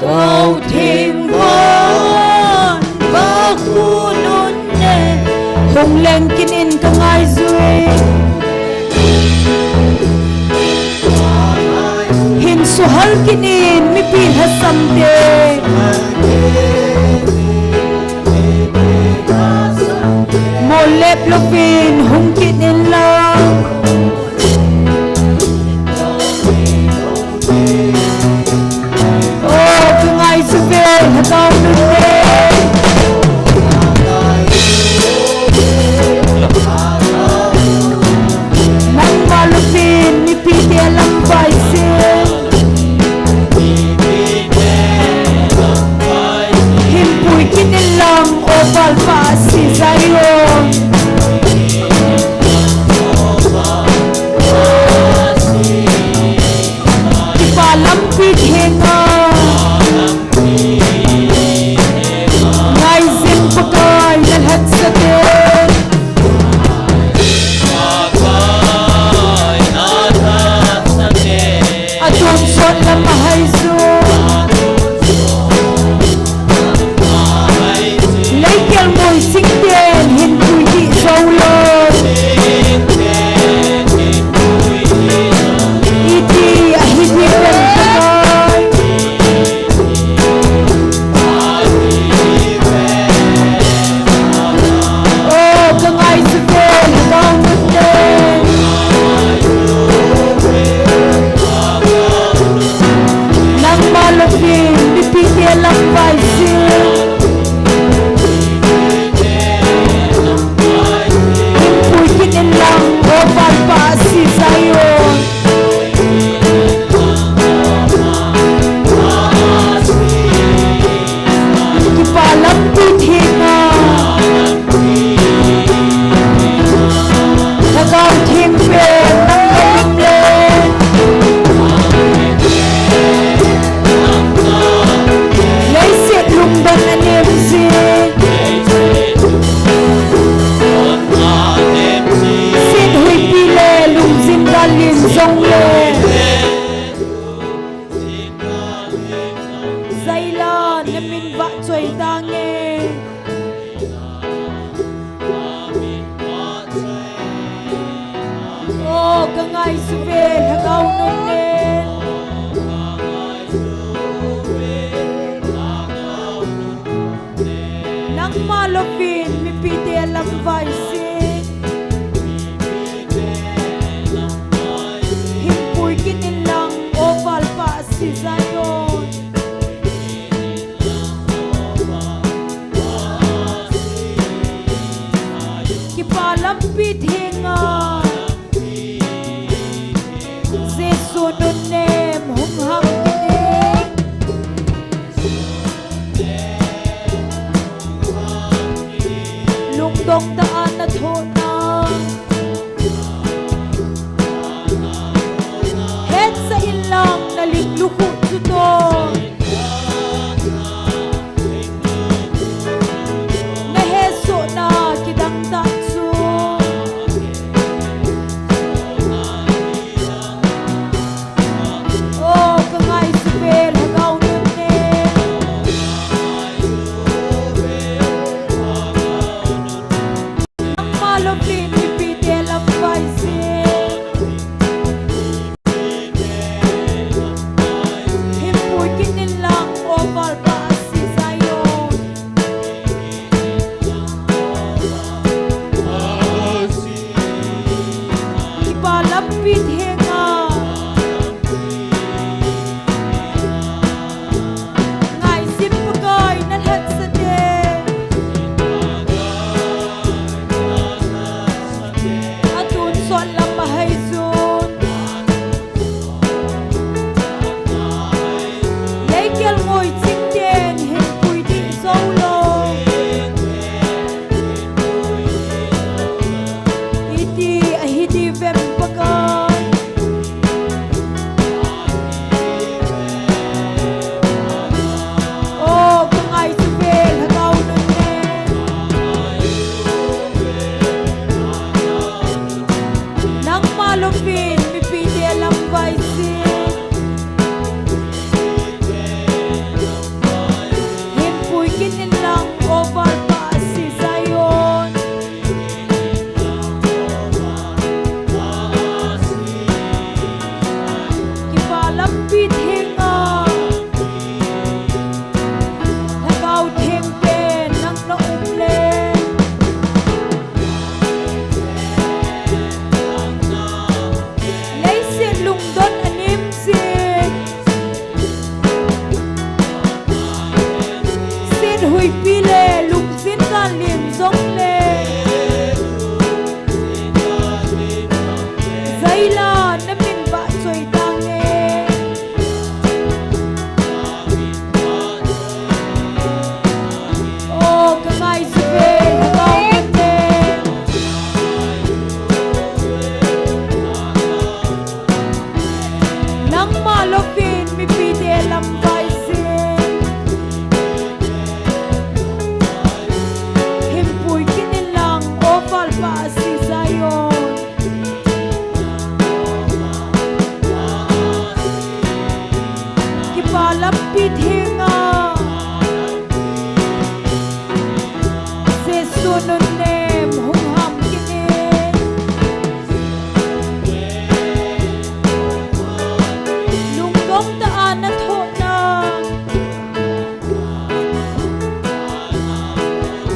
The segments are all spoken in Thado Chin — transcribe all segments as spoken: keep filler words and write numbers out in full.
Tao theng van va khu nun ne, hung leng kit in ka ngai jui. Hin suhal kit in mipi lhasam te. Molep louvin hung kit in lang. Oh, ka ngai suve, Lhagao nun ne. Nangma louvin mipi te lam vai se. Hin pui kit in lang, O Lalpa Zion. Kipa lampi thenga. Ngaijin Pakai na lhatsate. Atonsot lam ahai jui. Leikel moi singten hin pui dih jou lou. Iti ahi dih pen Pakai. Oh, ka ngai suve, Lhagao nun ne. Nangma louvin mipi te lam vai se. Hin pui kit in lang, O Lalpa Zion. Kipa lampi thenga. Lhagao Theng pen nang na lim le. Leiset lungdon anem jing. Set huipi le lungjin gal lim jong le. Jailan na min vahchoi tange. Oh, ka ngai suve, Lhagao nun ne. Nangma louvin mipi te lam vai se. Hin pui kit in lang, O Lalpa Zion. Kipa lampi thenga. Jesu nun nem hung hang kit in. Lungdong tah a na thohna. Hetsah in lang na lim lukhuh chu toh. Na hesohna kidang tah chu. Oh, ka ngai suve, Lhagao nun ne. Nangma louvin mipi te lam vai se. Jesu nunnem hung ham kit in. Lungdong tah a na thohna.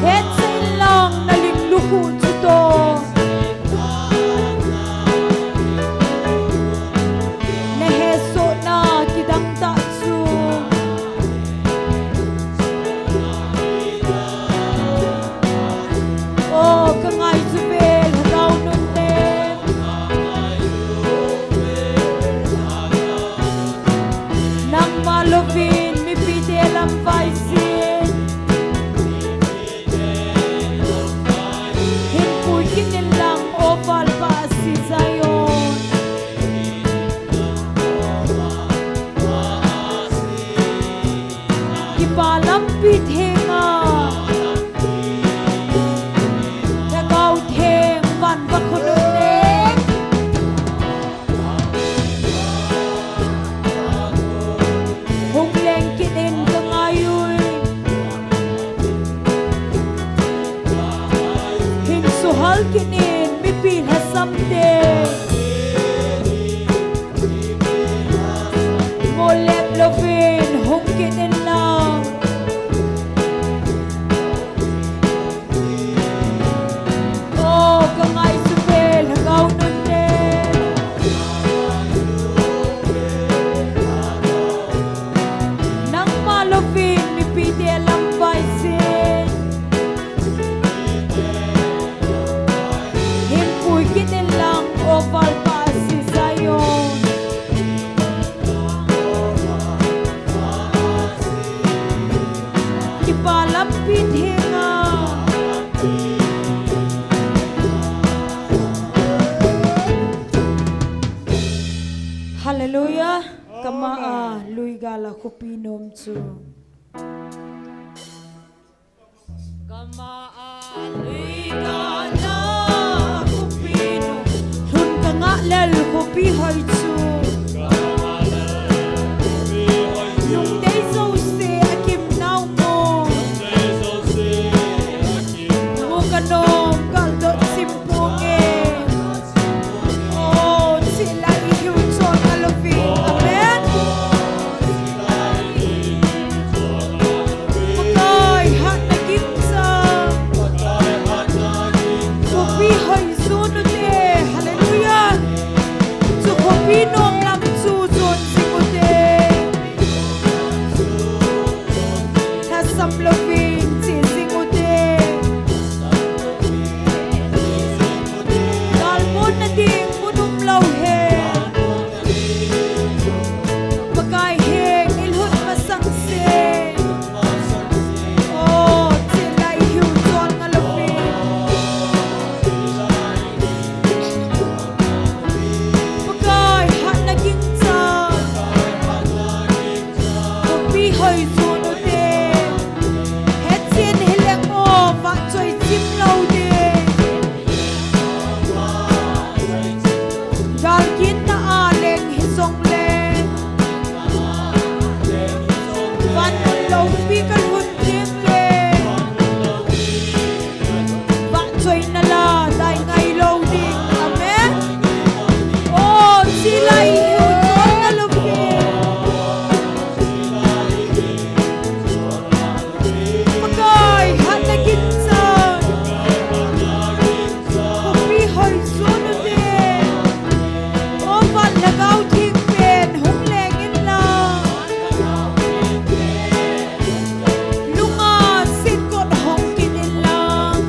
Hetsah in lang na ling lukhuh chu toh. Na hesohna kidang tah chu. O, ka ngai chu vel, Lhagao nunnem. Nangma louvin mipite lam vaisin. Hinpui kit in lang, o Valpa Asi Zion. Kipa lampi thenga. Lhagao Theng van va khonung ne. Hung leng kit in ka ngai ui. Hin suhal kit in mipi lhasam te. Ngol lep louvin hung kit in lang. O, ka ngai chu vel, Lhagao nunnem. Nangma louvin mipite lam vaisin. Hinpui kit in lang, o Valpa Asi Zion. Kipa lampi thenga. Hallelujah. Kama a lui gal a khopi nom chu. Kama a lui gal a khopi nom. Lhun ka ngah lel khopi hoi chu. Lungdei jouse a kim nau mo. Mu ka nom kal dot sim pu nge. O, chilai hiu chon a louvin. Amen. Pakai hatna gingcha. Khopi hoi jun u te. Hallelujah. Chu khopi nom lam chu jon jing u te. Lhasam louvin che jing u te. Galmon na ding mun um lou he. Pakai heng i lhut masang se. O, chilai hiu chon nga louvin. Pakai hatna gingcha. Khopi hoi jun u te. Hetchen hileng o, vahchoi chim lou ding. Gal ginna a leng hijongle. Van mun loupi ka lhun ding le. Vahchoina la dai ngai lou ding. Amen. O, chilai hiu chon nga louvin. Pakai hatna gingcha. Khopi hoi jun u te. O van Lhagao Theng pen hung leng in lang. Lunga sinkot hong kit in lang.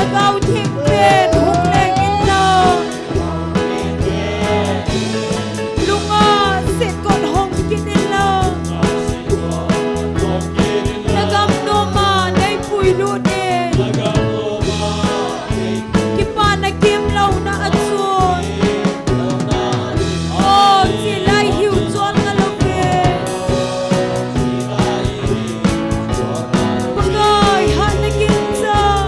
Tingkau theng pen hung leng inlang, lunga setkot hong kit inlang, na gam noma nei puilut in, kipana kimlouna a chun, o, chilai hiu chon nga lou ve. Pakai hatna ginchang.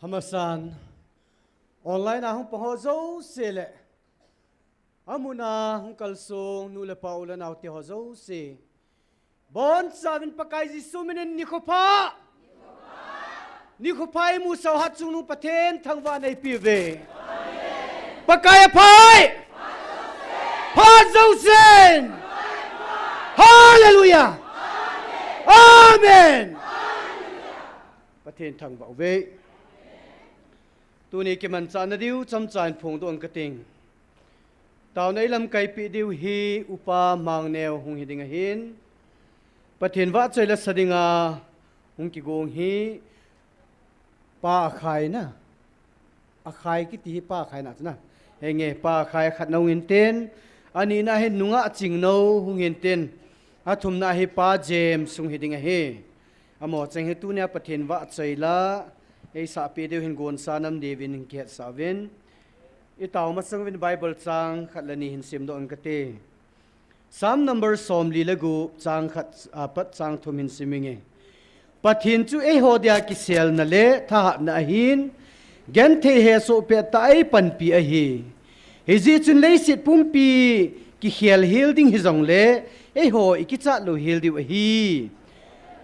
Hamasan, online a hung pang ho jouse le, amun a hung kalsong nu le pa u le nao te ho jouse, bonchauvin Pakai Jesu min in nikho pha. Nikho pha imusah u Hatchungnung Pathen thangvahna eipeuve. Pakai aphai. Phat jousen. Hallelujah. Amen. Pathen thangvah uve. Tuni kimanchahna diu chomcha in phongdoh inge kati. Taona ilamkaipeh diu hi Upa Mangneo hung hiding ahin, Pathen vahchoi lasa dinga hung kigong hi Pa Akhaina. Akhai kiti hi Pa Akhaina chu na. Henge, Pa Akhai khatna hung hintin, anina hin Nungah Chingnou hung hintin, athumna hi Pa James hung hiding ahi. Amaho cheng hi tunia Pathen vahchoi la eisahpeh diu hin gonsa nam diuvin hin kihetsah uvin. Itao masang uvin Bible chang khat le ni hin simdoh inge kati. Psalm number somli le gup, chang khat apat chang thum hin sim inge. Pathen chu eiho dia kiselna le thahatna ahin, genthei hesoh pettah a eipanpi ahi. Hijeh chun leiset pumpi kikhelhel ding hijongle, eiho ikichat louhel diu ahi.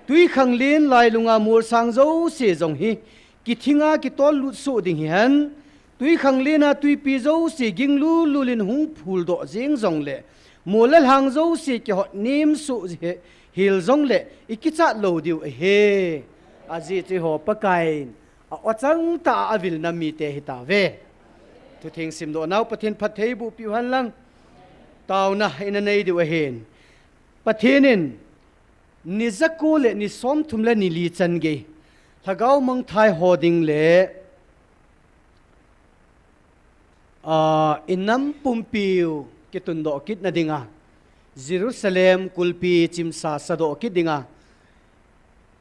Twikhanglen lailunga molsang jouse jong hi kithinga kitollut soh ding hihen, twikhanglen a twipi jouse ginglul lul in hung phuldoh jeng jongle, mol le lhang jouse kihotnem soh hel jongle, ikichat lou diu ahi. Ajeh chu eiho Pakai in a-ochang tah a avilna mite hitauve. Thutheng simdoh nau Pathen phatthei bohpeh u henlang. Taona ina nei diu ahin. Pathen in ni jako le ni somthum le ni li chan gei lhagao mangthai ho ding le, ah, inam pumpiu kitundoh kitna dinga, Jerusalem kulpi chimsa sadoh kit dinga,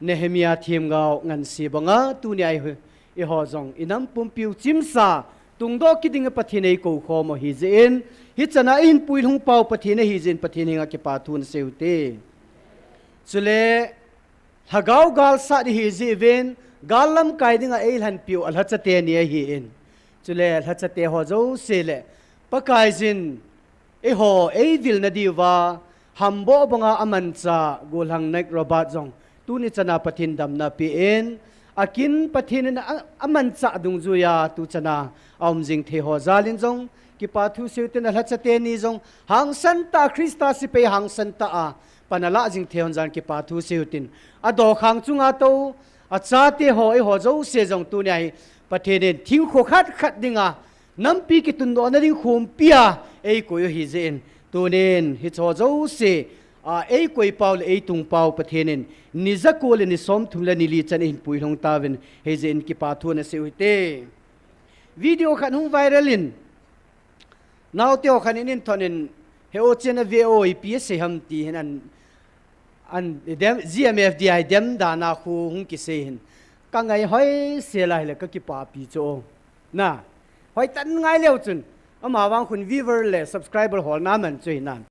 Nehemiah themgao ngansi banga tunia eiho, eiho jong inam pumpiu chimsa tungdoh kit dinga Pathen in eikou khom u ahijeh in, hichan a eihin puilhung pau Pathen ahijeh in Pathen henga kipathu nasei ute. Chule, lhagao gal sat ihi jeh uvin, gal lamkai dinga eilhenpiu alhacha teni ahin. Chule lhacha te ho jouse le, Pakaiyin eiho eivilna diuva, Hamboh banga amanchah, Gollhang Naik Robert jong, tuni chana Pathen damna apen, akin Pathen in a, amanchah dungjuiya, tu chana aum jing thei ho jal in jong, kipathu seiu tin alhacha teni jong, hangsan tah Christa sepai hangsan tah a, pan alah jing thei hon jal in kipathu seiu tin. Adokhang chunga tou, achate ho, eiho jouse jong tunia hi, Pathen in thingkho khat khat dinga, nampi kitundohna ding khompi a, eikoi u ahijeh in. Tunin, hicheho jouse, a, eikoi pau le eitung pau Pathen in, ni jako le ni somthum le ni li chan eihin puilhung tauvin, hijeh in kipathu nasei u hite. Video khat hung viral in, naote ho khat in eithon in, he o chen a ve o ipi asei ham ti hin an, an dem, G M F D I dem dan a khu hung kisei hin. Kangai hoisel a hile kakipapi chu o. Na, hoitah in ngai leu chun, amavang khun viewer le subscriber holna man chu hinan.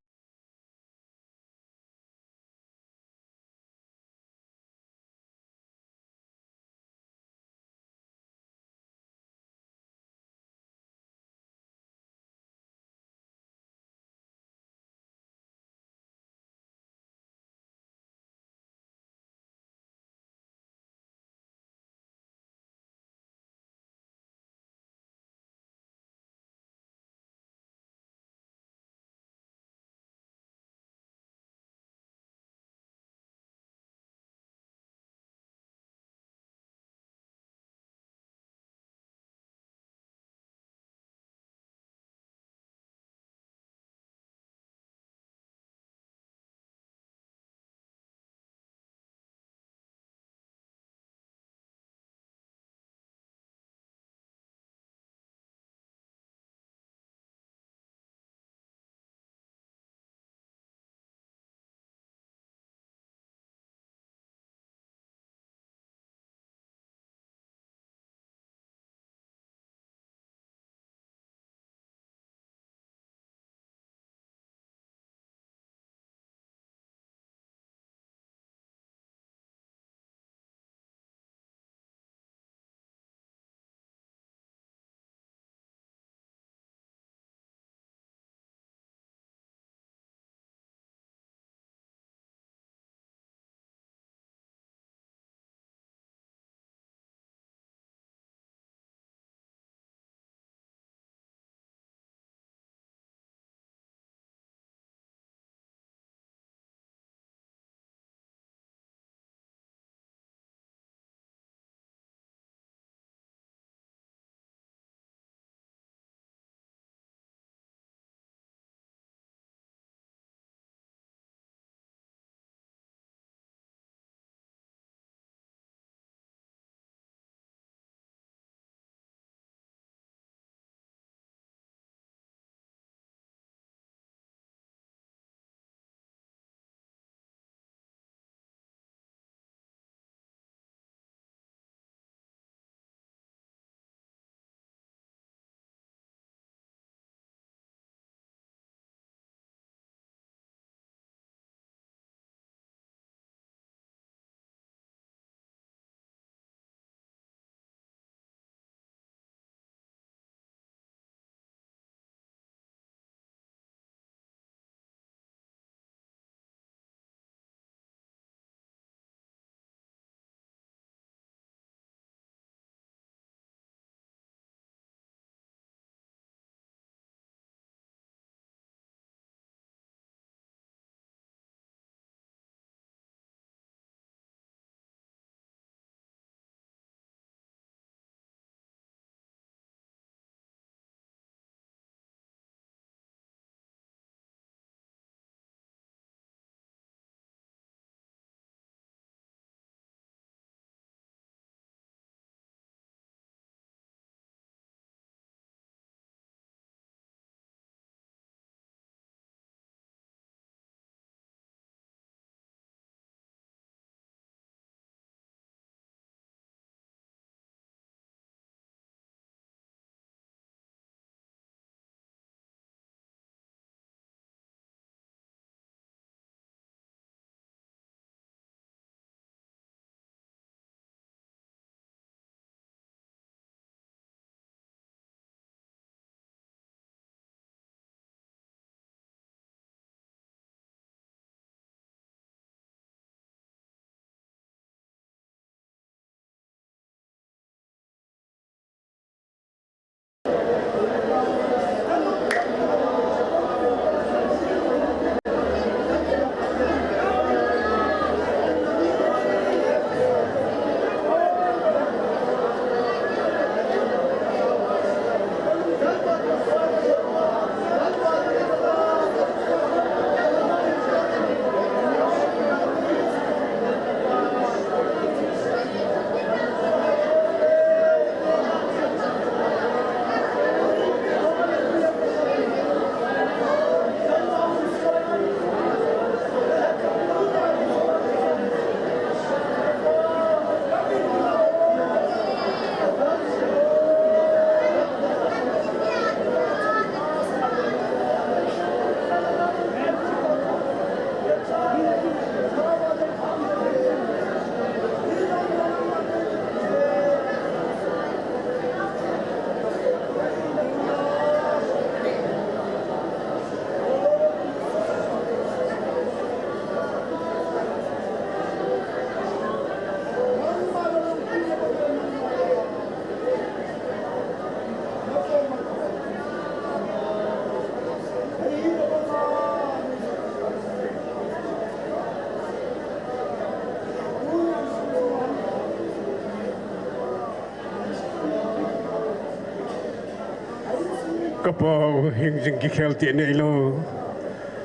Ka Pa u, hingjing kikhel tih neilou,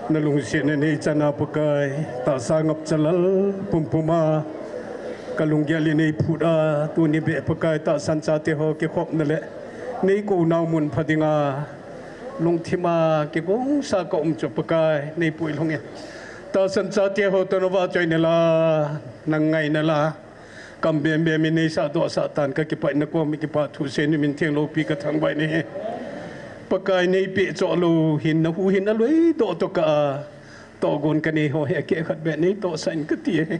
na lungsetna nei chan a Pakai, tahsa ngapcha lal pumpum a ka lunggel in nei phut a, tuni beh Pakai, tahsan chate ho kikhopna le nei kou nau mun pha ding a lungthim a kigongsa ka um chu Pakai, nei puilhung in. Tahsan chate ho toh na vahchoi na la, na ngai na la, kam bem bem in nei sahdoh sah tan, ka kipah in na kom in kipa thu sei nom in theng loupi ka thangvah in ahi. Pakai, nei peh choh lou hin, na huhhingna loi doh toh kah a, tohgon ka nei ho hi akeh khat beh nei tohsah in ka ti ahi.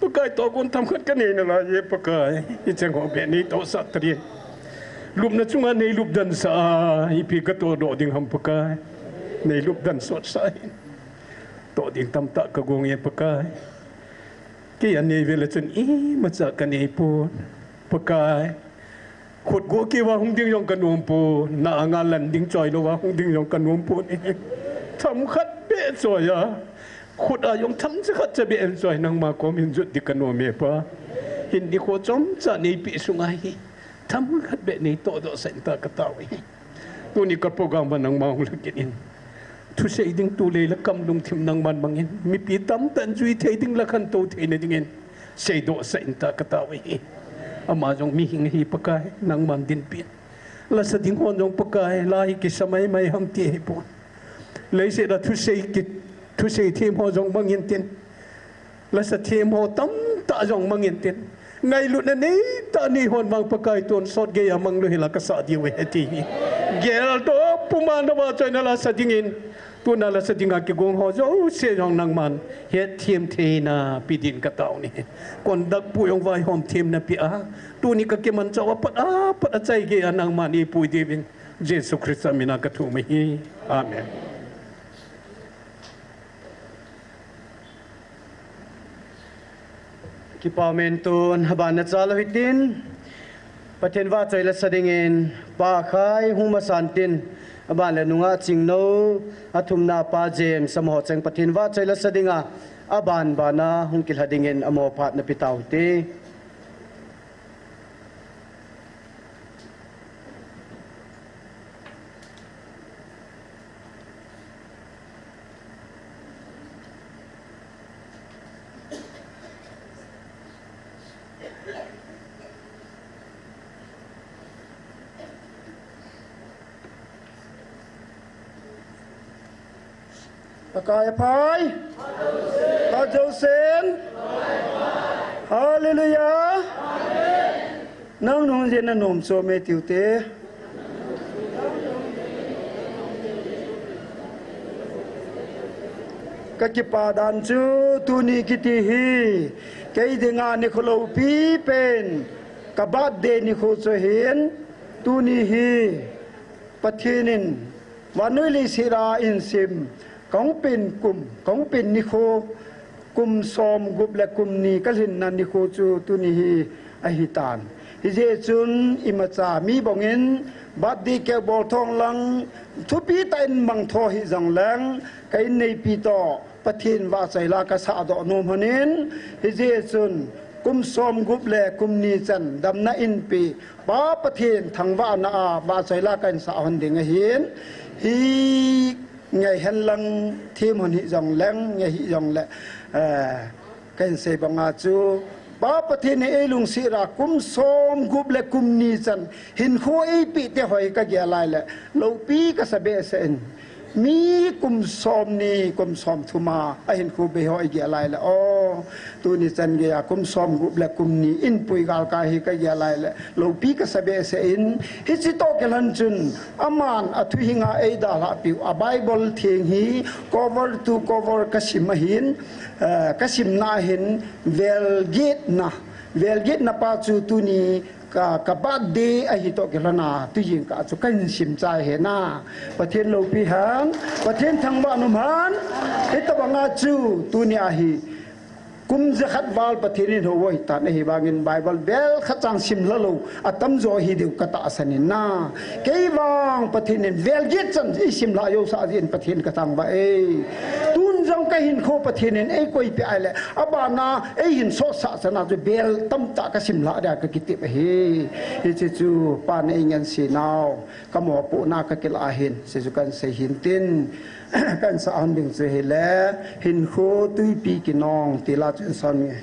Pakai, tohgon themkhat ka nei nalai e Pakai, hicheng ho beh nei tohsah tan. Lupna chunga nei lupdan sah a, ipi ka tohdoh ding ham Pakai, nei lupdan sotsah in. Toh ding tamtah ka gong e Pakai. Kei a nei vel a chun imacha ka nei pon Pakai. Khut go keu a hung ding jong ka nom pon, na anga lan ding choi lou a hung ding jong ka nom pon. Themkhat beh choi a, khut a jong themcha khat cha beh in choi, nangma kom in jot ding ka nom e Pa. Hin nikho chomcha nei peh sunga hi themkhat beh nei tohdoh sah in tia ka tao e. Tuni ka program a nangma hung lhagin in. Thusei ding tulai le kam lungthim nangman mang in. Mipi tamtah in jui thei ding le khantou theina ding in seidoh sah in tia ka tao e. Ama jong mihing ahi Pakai, nangman dinpi in. Lasa ding hon jong Pakai, la hi kisa maimai ham ti ahi pon. Leiset a thusei ki, thusei them ho jong mang in tin. Lasa them ho tamtah jong mang in tin. Ngailutna nei tah nei hon vang Pakai, tonsot gei a mang lou hi la ka sah diu ahi ti hi. Geldoh pum a na vahchoi na lasa ding in. Tuna lasa ding a kigong ho jouse jong nangman hetthem theina pe din ka tao e. Conduct pu jong vaihom themna pe a, tuni ka kimanchah u a pat a pat a chai gei a nangman eipui diu vin, Jesu Christa min a ka thum ahi. Amen. Kipa um e, tun aban na cha lou hitin, Pathen vahchoi lasa ding in Pa Khai hung masa in tin, aban le nungah Chingno, athumna Pa James, amaho cheng Pathen vahchoi lasa ding a, aban ban a hung kilha ding in amaho phat na pe tau hite. Pakai aphai. Phat jousen. Hallelujah. Nang nung jin na nom chom e tiu te. Ka kipa dan chu tuni kiti hi kei dinga nikho loupi pen ka birthday nikho chu ahin, tuni hi Pathen in vannoi leiset a eisim, kahung pen kum, kahung pen nikho, kum som gup le kum ni ka lhinna nikho chu tuni hi ahi tan. Hijeh chun imacha mi bang in birthday cake bol thong lang, thupi tah in mang tho hih jong leng, ka inneipi toh Pathen vahchoi la ka sahdoh nom hon in, hijeh chun kum som gup le kum ni chan damna in pe Pa Pathen thangvahna a vahchoi la ka hin sah hon ding ahin, hi ngai hen lang them hon hih jong leng, ngai hih jong le, eh, ka hin sei bang a chu, Pa Pathen in ei lungset a kum som gup le kum ni chan hinkho eipeh te ho hi ka gel lai le, loupi ka sa behseh in, mi kum som ni, kum som thum a, ahinkho bei ho i gel lai le, o, tuni chan gei a kum som gup le kum ni in pui gal ka hi ka gel lai le, loupi ka sa behseh in, hiche toh kilhon chun, aman athu hing a ei dalhah piu, a Bible theng hi, cover to cover ka sim ahin, eh, ka simna ahin, velgetna, velgetna pa chu tuni, ka, ka birthday ahi toh kilhon a, tujing kah chu ka hin sim chai ahi na. Pathen loupi hen, Pathen thangvah nom hen, hitabang a chu tuni a hi, kum jakhat val Pathen in hou ahi tan, ahivangin Bible vel khat chang sim lha lou, atamjo ahi diu ka tahsan in na. Kei vang Pathen in velget chan i sim lha jousah jeh in Pathen ka thangvah e. Tun Jong ka hinkho Pathen in eikoipeh ahile, abana eihin sotsah chan a chu bel tamtah kasim lah dia kakitep ahi. Hiche chu Pa'n eingansei nau, kamopohna kakilah ahin, hiche chu kahin sei hintin, kahin sah hon ding chu hile, Hinkho Twipi Kinong ti la chu hin son nge.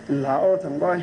La o Thangboi.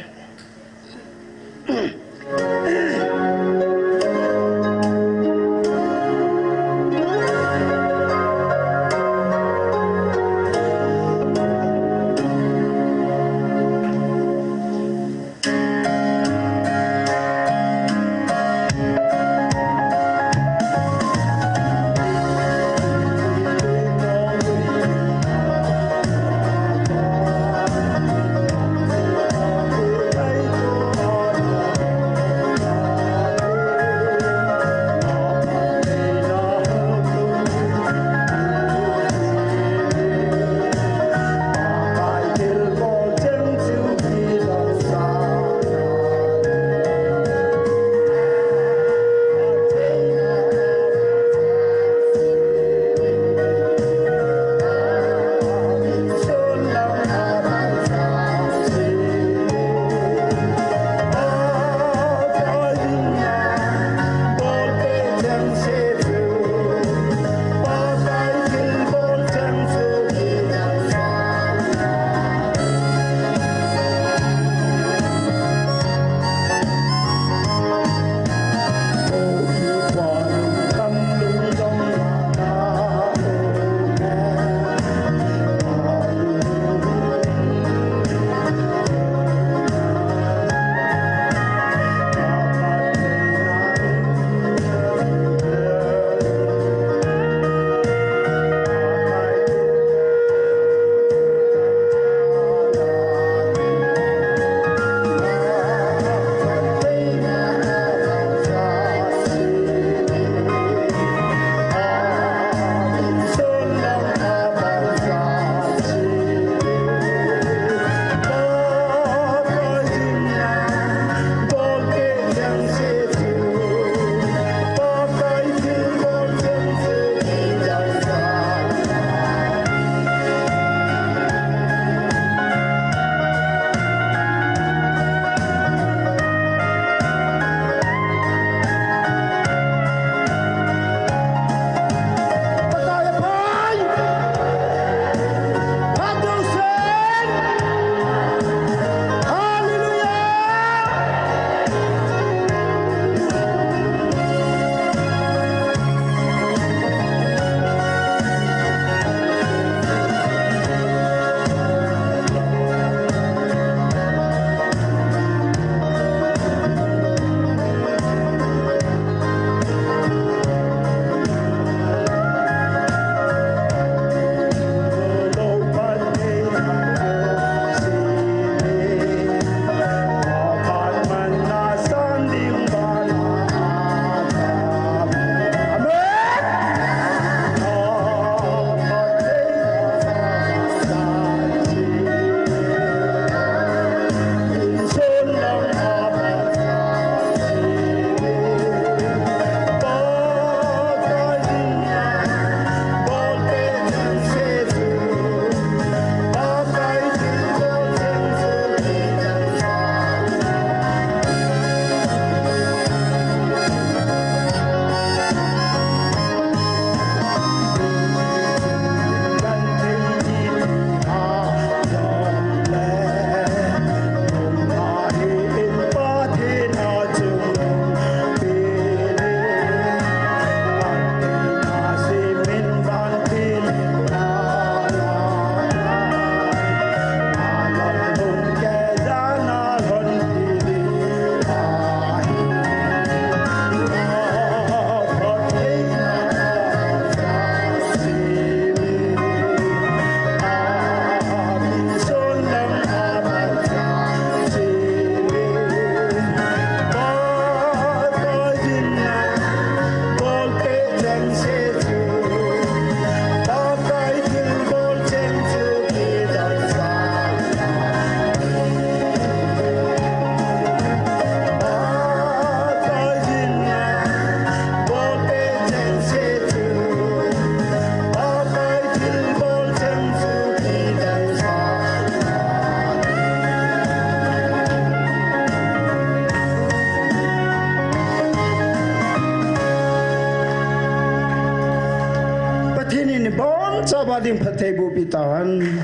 Ding phatthei boh pi tauhen.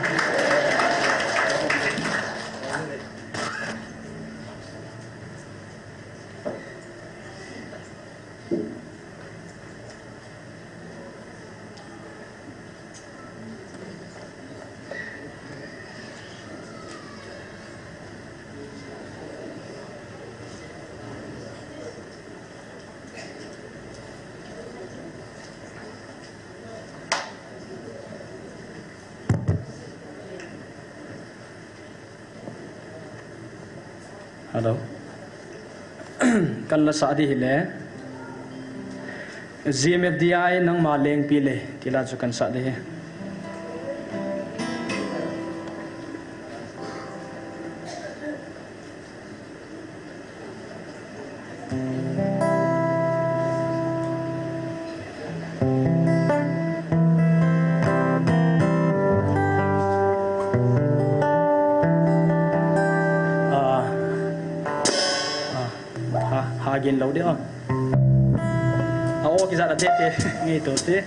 Hello. Kan la sah ding hile. G M F D I nangma lengpi le, ti la chu kan sah ding hi. Ah. Ah. Ha, ha gin lou ding o. A o kijat a tete ngei to te.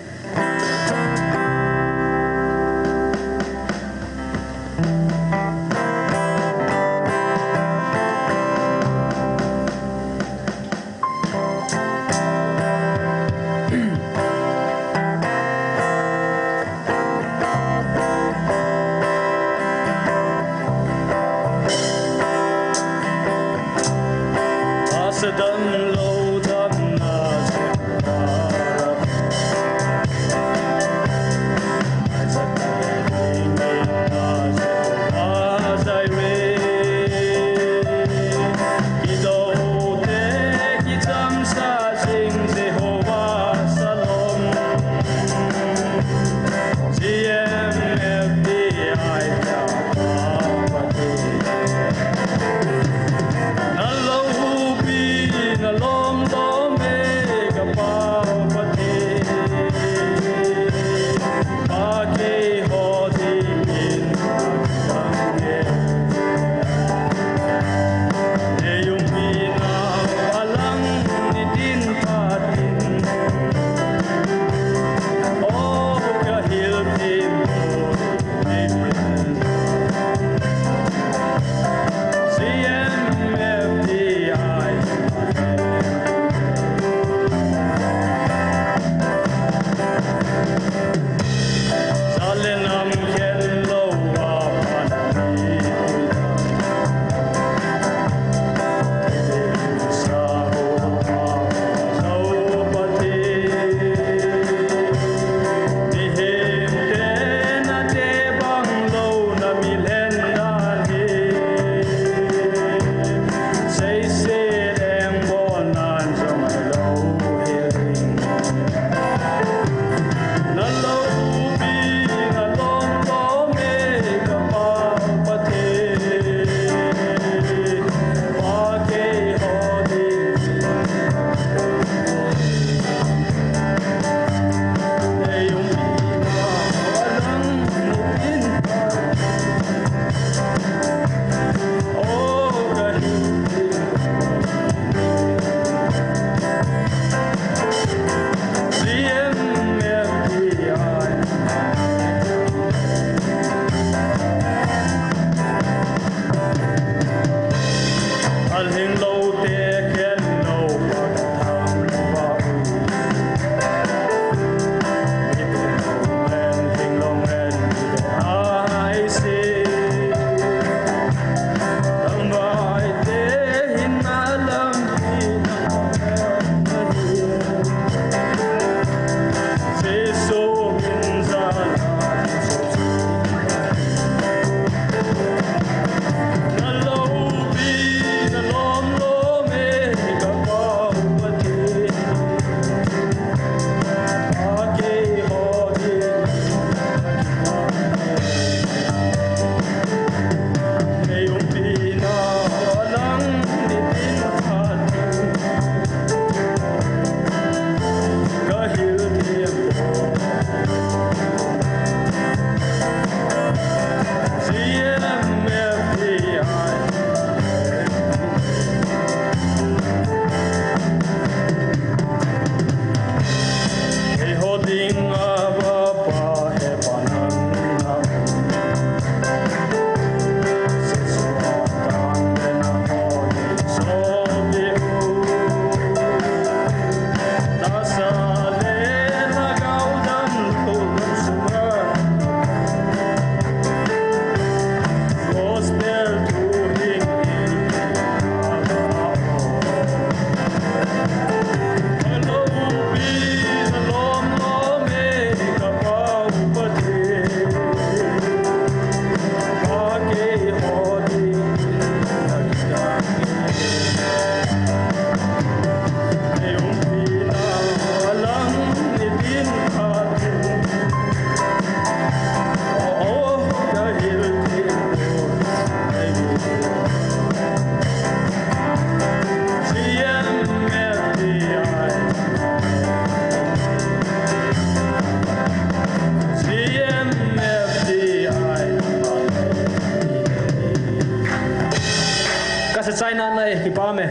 China nai kipah e.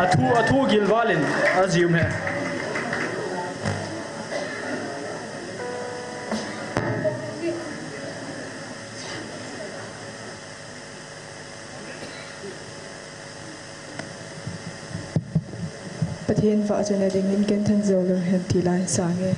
Athu, athu gilval in ajiu e. Pathen vahchoina dingin ken thanjou lou hen ti la in sang e.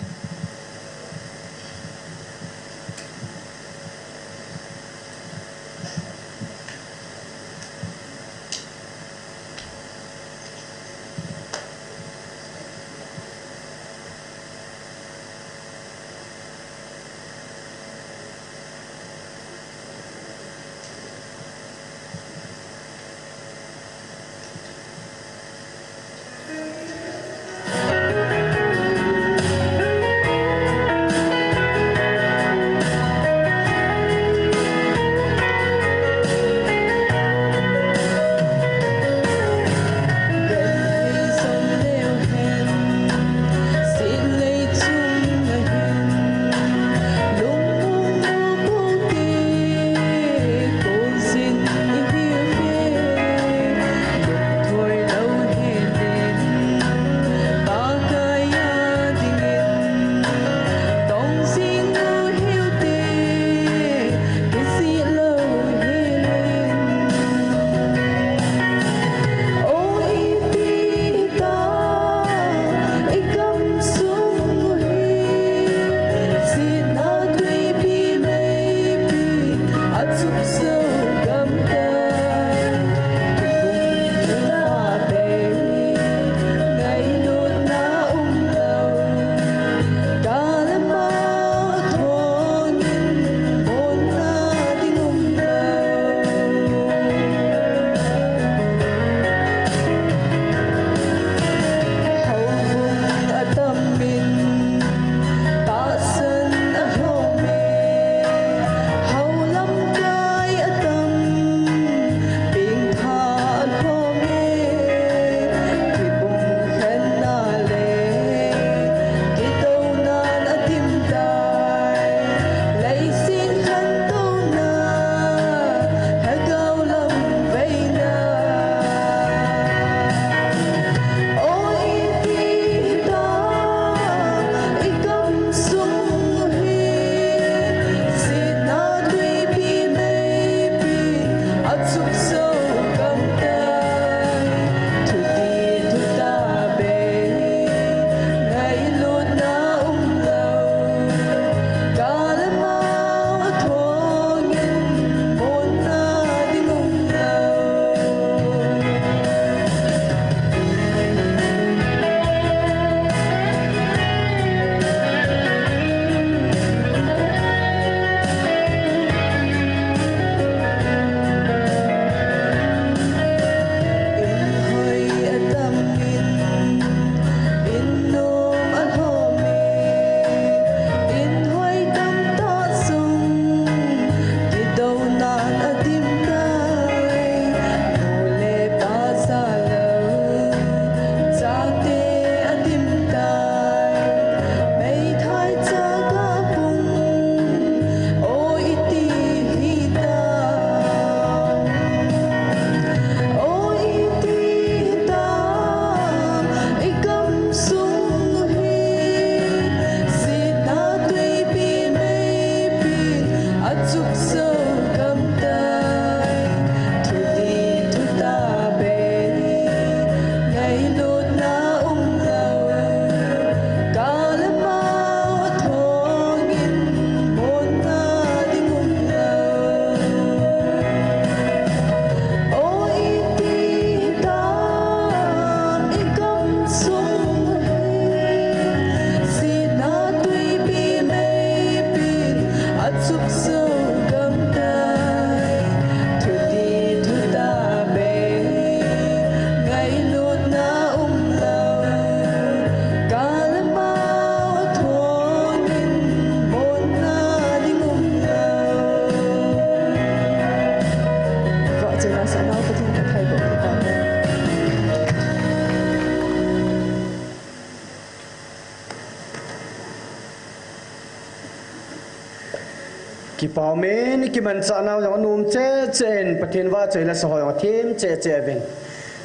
Kipah umin, i kimanchah nau jong anom cheh cheh in, Pathen vahchoi la sa ho jong athem cheh cheh uvin.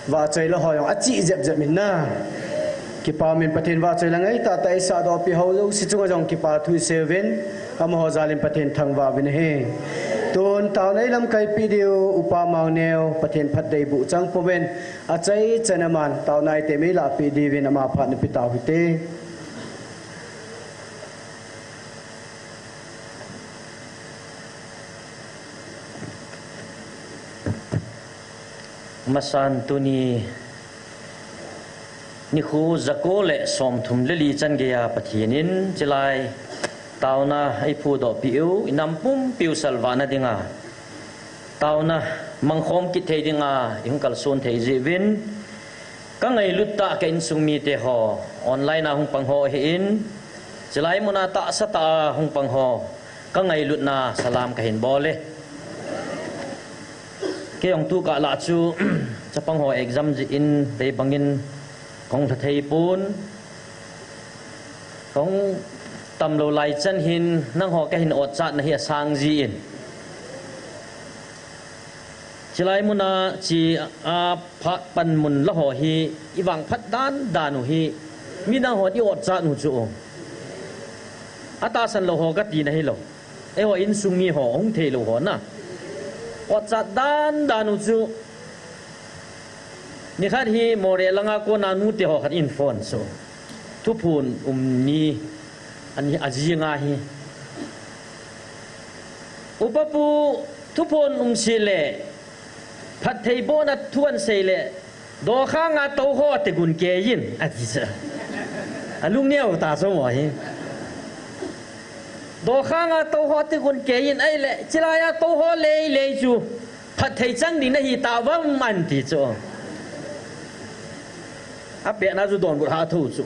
Vahchoi la ho jong achih jep jep in na. Kipah umin, Pathen vahchoi la ngai tah tah eisah doh pi ho jouse chunga jong kipa thu isei uvin. Amaho jal in Pathen thangvah uvin ahi. Tun taona eilamkai pi diu, Upa Mauneo, Pathen phatthei boh chang pouvin. Achai chan aman, taona item eilah pi diuvin ama phat na pi tau hite. Masan tuni nikho jako le somthum le li chan geiya Pathen in chilai taona eiphudoh piu, inam pumpiu salvah na dinga taona mangkhom kit thei dinga ihung kalson thei jeh uvin, ka ngailut tah ka insung mite ho, online a hung pang ho ahin, chilai muna tahsa tah a hung pang ho, ka ngailutna salam kahin bol e. Kei jong tukah lah chu, chapang ho exam jeh in, dei bangin, kahung lha thei pon. Kahung tamlou lai chan hin, nangho kahin otchatna hi asang jin. Chilai muna chi a phat panmun la ho hi, ivang phat dan dan u hi, midang hon i otchat u chu. Atahsan lou ho kati na hilou. Eiho insung mi ho, hung thei lou ho na. Otchat dan dan u chu. Nikhat hi Moreh langa kona nute ho khat in phone chu. Thuphon um ni, ani ajing ahi. Upa pu, thuphon um seh le, phatthei bohna thu ahin sei le, dokhanga tou ho ati gun kei in, ati chu. Alung neo ta chu mo hi. Dokhanga tou ho ati gun kei in, ahile, chilai a tou ho lei lei chu, phatthei chang ding nahi tauvam ahin ti chu. Apetna chu donbut hatah chu.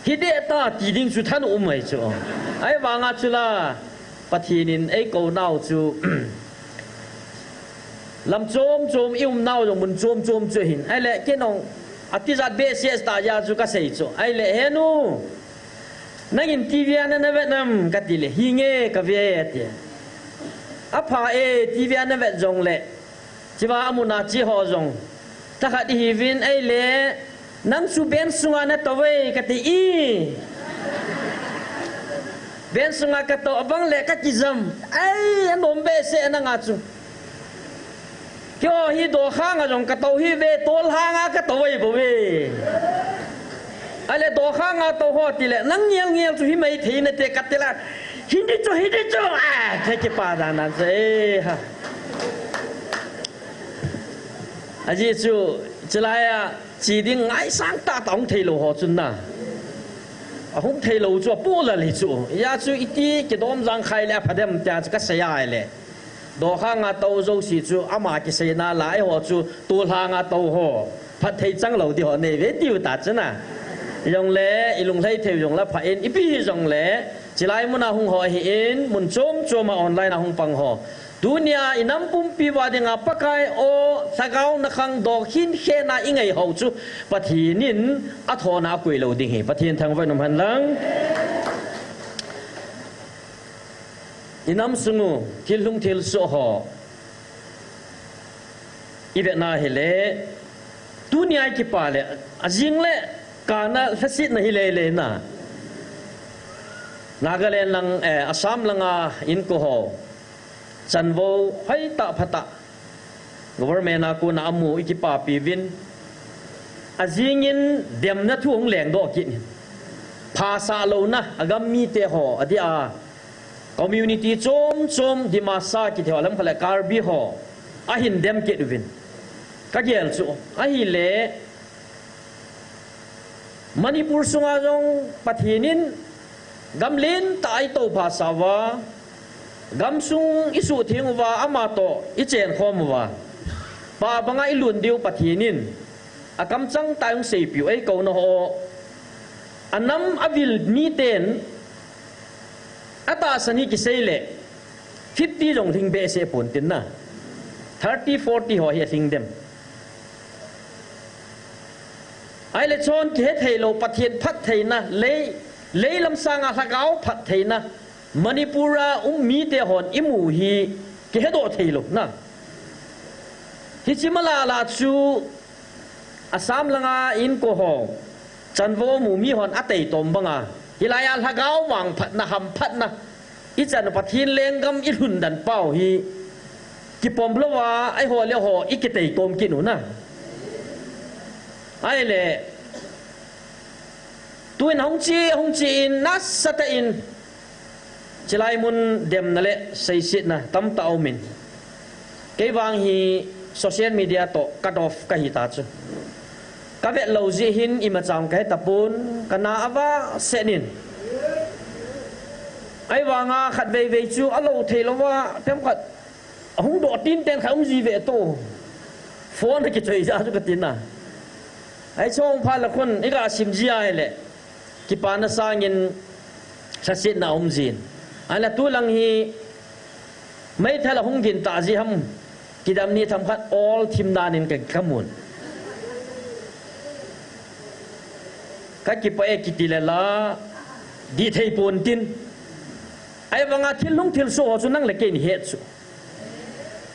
Hideh ta ti ding chu thanom ahi chu. Ahivanga chu la, Pathen in eikou nau chu, lam chom chom i um nau jong mun chom chom chu ahin. Ahile, kei nong, atijat behseh tah jeh a chu kasei chu. Ahile, he nu, nangin TV a nana vet nam kati le, hi nge kave ati. Apha e, TV a navet jong le, chua amuna che ho jong. Thakhat ihiuvin ahile, nang chu bench sunga natou ve kati e. Bench sunga katou abang le kakijam. Ai, anom behseh nanga chu. Keiho hi dokhanga jong katou hi ve, tolhanga katou ve bou ve. Ahile dokhanga tou ho tile, nang ngel ngel chu himai thei nate kati la. Hiding chu, hiding chu, a, kei kipa dan dan chu, e ha. Ajeh chu, chilai a, che ding ngaisang tah tah hung thei lou ho chun na. Ahung thei lou chu, apoh lal hi chu. Hijeh chu, iti kidom jang khai le, apha dem tia chu kasei ahile. Dokhanga tou jouse chu, ama kiseina la, eiho chu, tolhanga tou ho. Phatthei chang lou di ho nei ve tiu ta chu na. Jongle, ilunglhai thei jongle pha in, ipi hijongle, chilai muna hung ho ahin, mun chom chom a online a hung pang ho. Tunia inam pumpi uva dinga Pakai o, lhagao na khangdoh khin khena ingai ho chu, Pathen in athona akoi lou ding hi, Pathen thangvah in um hen lang. Inam sung u, thil lhung thil soh ho. Ivet na hile, tunia ikipa le, ajing le, kana lhasetna hi lele na. Nagaland lang, eh, Assam langa inko ho. Chanvo, hoitah phatah. Government a kona amu ikipapi uvin. Ajing in demna thu hung lengdoh kit in. Phasah louna, agam mite ho, adeh a. Community chom chom, Dimasa kiti ho, lamkhat le Karbi ho. Ahin dem kit uvin. Kagel chu, ahile, Manipur sunga jong Pathen in gam lentah a eitou phasah uva, gamsung isuhtheng uva, amatoh ichenkhom uva, pa banga ilut diu Pathen in akamchang tah a hung seipiu eikouna ho, anam avil miten atahsan hi kisei le fifty jong lhing behseh pon tin na, thirty, forty ho hi alhing dem. Ahile chon kihethei lou Pathen phattheina, lei, leilam sanga lhagao phattheina, Manipur a um mite hon imu hi kihedoh theilou na. Hichi malala chu Assam langa inko ho chanvo mu mi hon ateitom banga, hilai a lhagao vangphatna, hamphatna, ichan Pathen lenggam ilhun dan pau hi kipom louva, eiho le ho ikiteitom kit u na. Ahile, tuin hung chi, hung chi in, nasatah in, chilai mun demna le seisetna tamtah aumin. Kei vang hi social media toh cut off kahi ta chu. Kavet lou jeh hin imacha kahe tapon, kana ava senin. Ahivanga khatvei vei chu alou thei louva, themkhat ahung doh tinten khat um ji ve to. Phone akichoi ja chu katina. Ahi chong pha la khun, iga sim ji ahile, kipana sangin lhasetna um jin. Ahile tulang hi, meithal ahung gin ta ji ham, kidam ni themkhat ol thim danin ka, kamun. Kakipah e kiti le la, dih thei pon tin. Ahivanga thil hung thilsoh ho chu nang le kei ihet chu.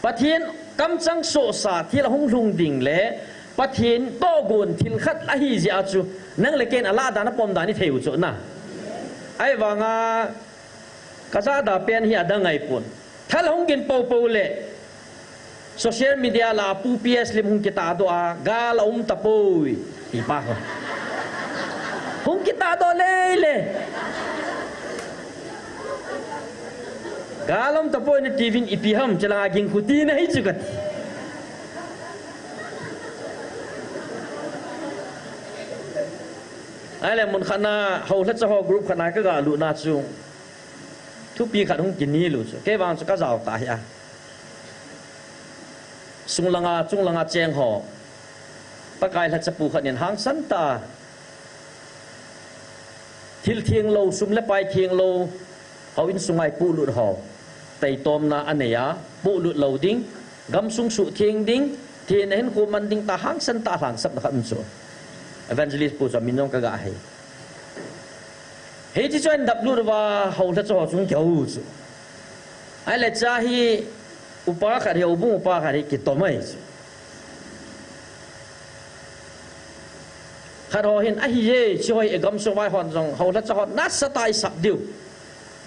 Pathen kamchang sohsa thil ahung lhung ding le Pathen tohgon thil khat ahi jeh a chu nang le kei in alah dan apom dan ithei u chu na. Ahivanga kajahda pen hi adang ahipon. Thal hung gin poupou le social media la Pu P S Lim hung kitahdoh a, gal aum tapoi. Ti pa ho. Hung kitahdoh lele. Gal aum tapoi na T V in ipi ham, chulanga ging khuti na hi chu kati. Ahile mun khat na, houlhacha ho group khat na kaga lutna chu. Thupi khat hung kini lu chu. Kei vang chu kajao ta hi a. Sunglanga, chunglanga cheng ho. Pakai lhachapu khat in hangsan ta. Thil thenglou, sum le pai thenglou, houin sunga ipolut ho. Taitomna anei a, polut lou ding, gamsung suhtheng ding, thina hinkho man ding ta hangsan ta lhangsapna khat um chu. Evangelist pu chu amin jong kaga hei. Hiche chu ahin daplut uva, houlhacha ho chu hung kihou chu. Ahile cha hi upa khat hi, houbung upa khat hi kitom ahi chu. Khat ho hin, ahi e, hiche ho hi gamsung uva eihon jong, houlhacha hon nasatah a isap diu.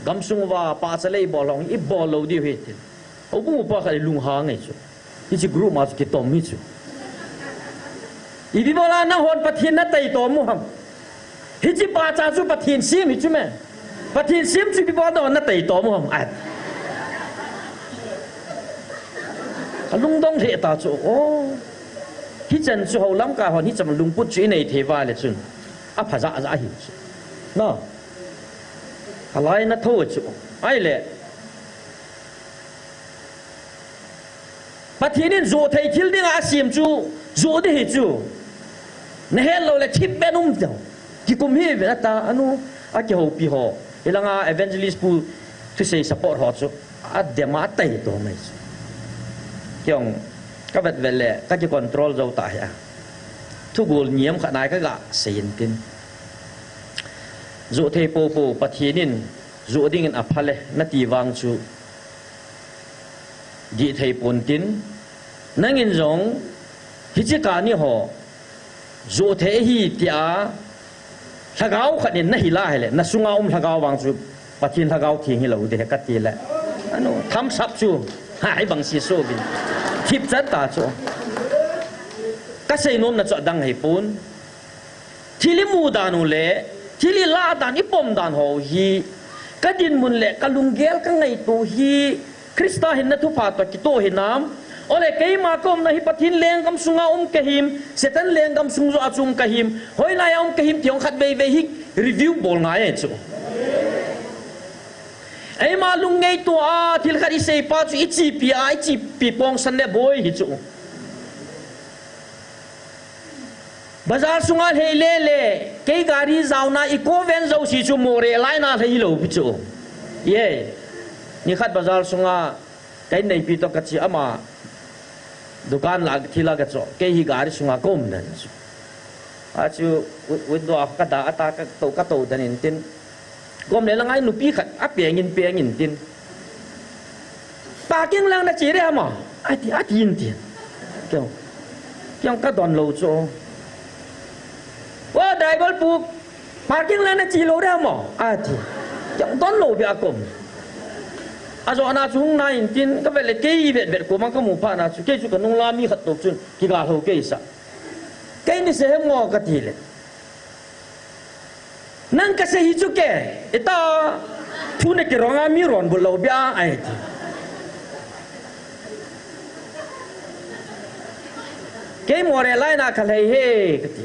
Gamsung uva pahcha le ibol hong, ibol lou diu ahi tin. Houbung upa khat hi lunghang ahi chu. Hiche group ma chu kitom hi chu. Ipi bola nanghon Pathen nataitom u ham? Hiche pahcha chu Pathen sem hi chu me. Pathen sem chu ipi bola nanghon nataitom u ham? At. Alungdong lheh ta chu, o. Hichan chu hou lamkai hon hichan lungput chu inei thei uva le chun. Apha jahjah ahi chu. No. Alai na tho chu. Ahile. Pathen in joh thei thil dinga asem chu, joh ding ahi chu. Nahet lou le thip ben um tau. Kikum hih uvin ata, anu, akihoupi ho. Hilanga evangelist pu thusei support ho chu. Adem a ataitom ahi chu. Kei jong, kavet vet le, kakicontrol jou ta ahi a. Thugol niam khat na kaga sei in tin. Joh thei poupou, Pathen in, joh dingin apha le, nati vang chu. Dih thei pon tin, nangin jong, hiche kani ho, joh thei ahi tia, lhagao khat in nahi la ahile, nasunga um lhagao vang chu, Pathen lhagao theng hilou ding ahi kati le. Anu, thumbs up chu, ha, hibang si so vin. Thip chat ta chu. Kasei nom na chu adang ahi pon. Thil imu dan u le, thil ilah dan, ipom dan ho hi, kadinmun le, kalunggel kangaito hi, Christa hinna thupha toh kitoh hinam, ole keima kaumna hi Pathen lenggam sunga um kahim, Satan lenggam sung joh a chu um kahim, hoilai a um kahim ti jong khatvei vei hi review bol ngai ahi chu. Eima lungngaito a, thil khat isei pa chu ichepi a, ichepi pongsan le boi hi chu. Bazar sunga lhei lele, kei gari jaona i koven jouse chu Moreh laina lhei lou pi chu. Ye. Nikhat bazar sunga, kei neipi toh kache ama dukan la thil a kacho, kei hi gari sunga kaum dan chu. Achu wi-, window a kada ata kato, kato dan in tin. Kom le lang a nupi khat a peng in, peng in tin. Parking lang na che ding ham? Ati, ati in tin. Kei, kei kadon lou chu. O driver pu, parking lang na che lou ding ham? Ati. Kei don lou bia kom. Ajo na chu hung na in tin, kavet le kei vet vet kom a kamu phat na chu, kei chu kanung la mi khat toh chun kiga lou kei sa. Kei ni se hem ngo kati le. Nang kasei hi chu ke, ita thu na kirong a mi ron bul lou bia ai ti. Kei more lai na kalei he kati.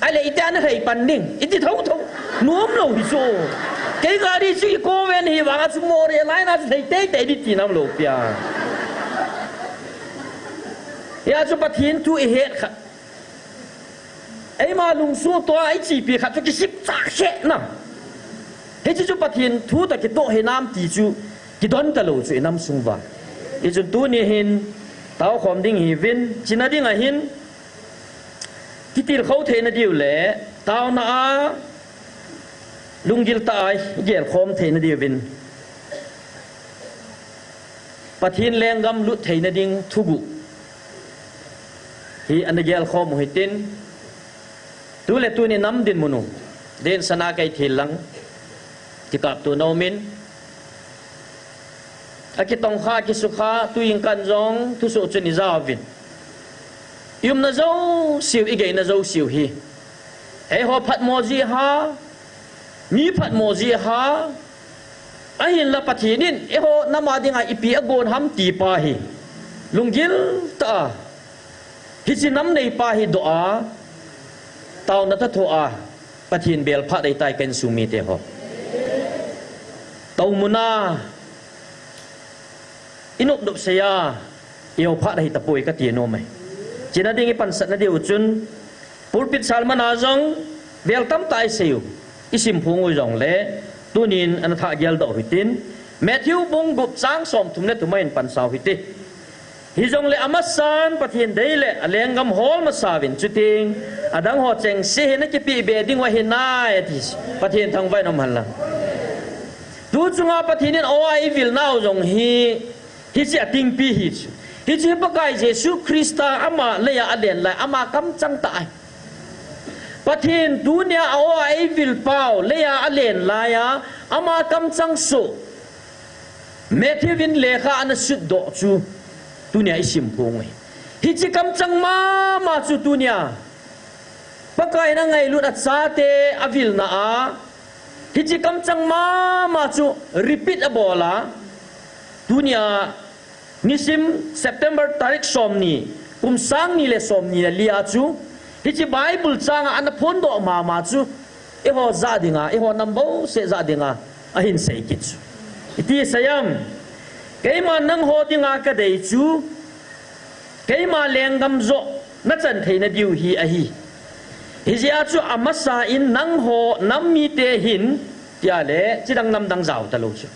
Ai le ita na lei pan ding, iti thou thou. Nuam lou hi chu. Kei gari chu i ko ven hi vang a chu more lai na chu lei tei tei di ti nam lou pia. Hia chu Pathen thu i het kha. Eima lungsuh tua i chipi khat chu kisip chah khe na. Hichi chu Pathen thu ta kitoh hi nam ti chu kidon ta lou chu i nam sung va. I chu tuni hin tao khom ding hi vin, china ding a hin kitil khou theina diu le taona a lunggil ta ai gel khom theina diu vin. Pathen lenggam lut theina ding thuguh hi ana gel khom u hitin, tu le tuni nam dinmun u, den sana kei thil lang, kikap tu nomin, a kitong kha, a kisukha, tu in kan jong, tu su chun i jaovin. I umna josiu, i geina josiu hi. Eiho phatmo ji ha, mi phatmo ji ha, ahinla Pathen in, eiho nama dinga ipi agon ham ti pa hi. Lunggil ta a. Hichi nam nei pa hi doh a. Taona ta tho a. Pathen bel phat dei tai ken sumi te ho. Taomuna. I nop nop seia, i ho phat ahi tapoi ka ti nom e. China ding i pansatna diu chun, pulpit sermon a jong, vel tamtah i sei u, i simphong u jong le, tunin ana thah gel doh u hitin, Matthew bung gup chang som thum le thum a in pansau hite. Hijong le amasan Pathen dei le a lenggam hol masa uvin chuting, adang ho cheng se hi na kipi be ding u ahi nai ati. Pathen thangvah in um hen lang. Tu chunga Pathen in aw a eivil nau jong hi, hichi a tingpi hi chu. Hichi Pakai Jesu Christa ama leiya alen lai, ama kamchang ta ai. Pathen tunia aw a eivil pau, leiya alen laiya, ama kamchang su. Matthew in lekha ana sut doh chu, tunia i simphong u hi. Hichi kamchang mama chu tunia. Pakai in a ngailut a chate avilna a, hichi kamchang mama chu repeat abol a, tunia nisim September tarik somni, kum sang ni le somni le li a chu, hichi Bible chang a ana phondoh mama chu, eiho ja dinga, eiho nam bouseh ja dinga, ahin sei kit chu. Iti seiyam, keima nangho dinga kadei chu, keima lenggam joh nachan theina diu hi ahi. Hijeh a chu amasa in nangho nam mite hin, tia le, chidang namdang jao talou chu.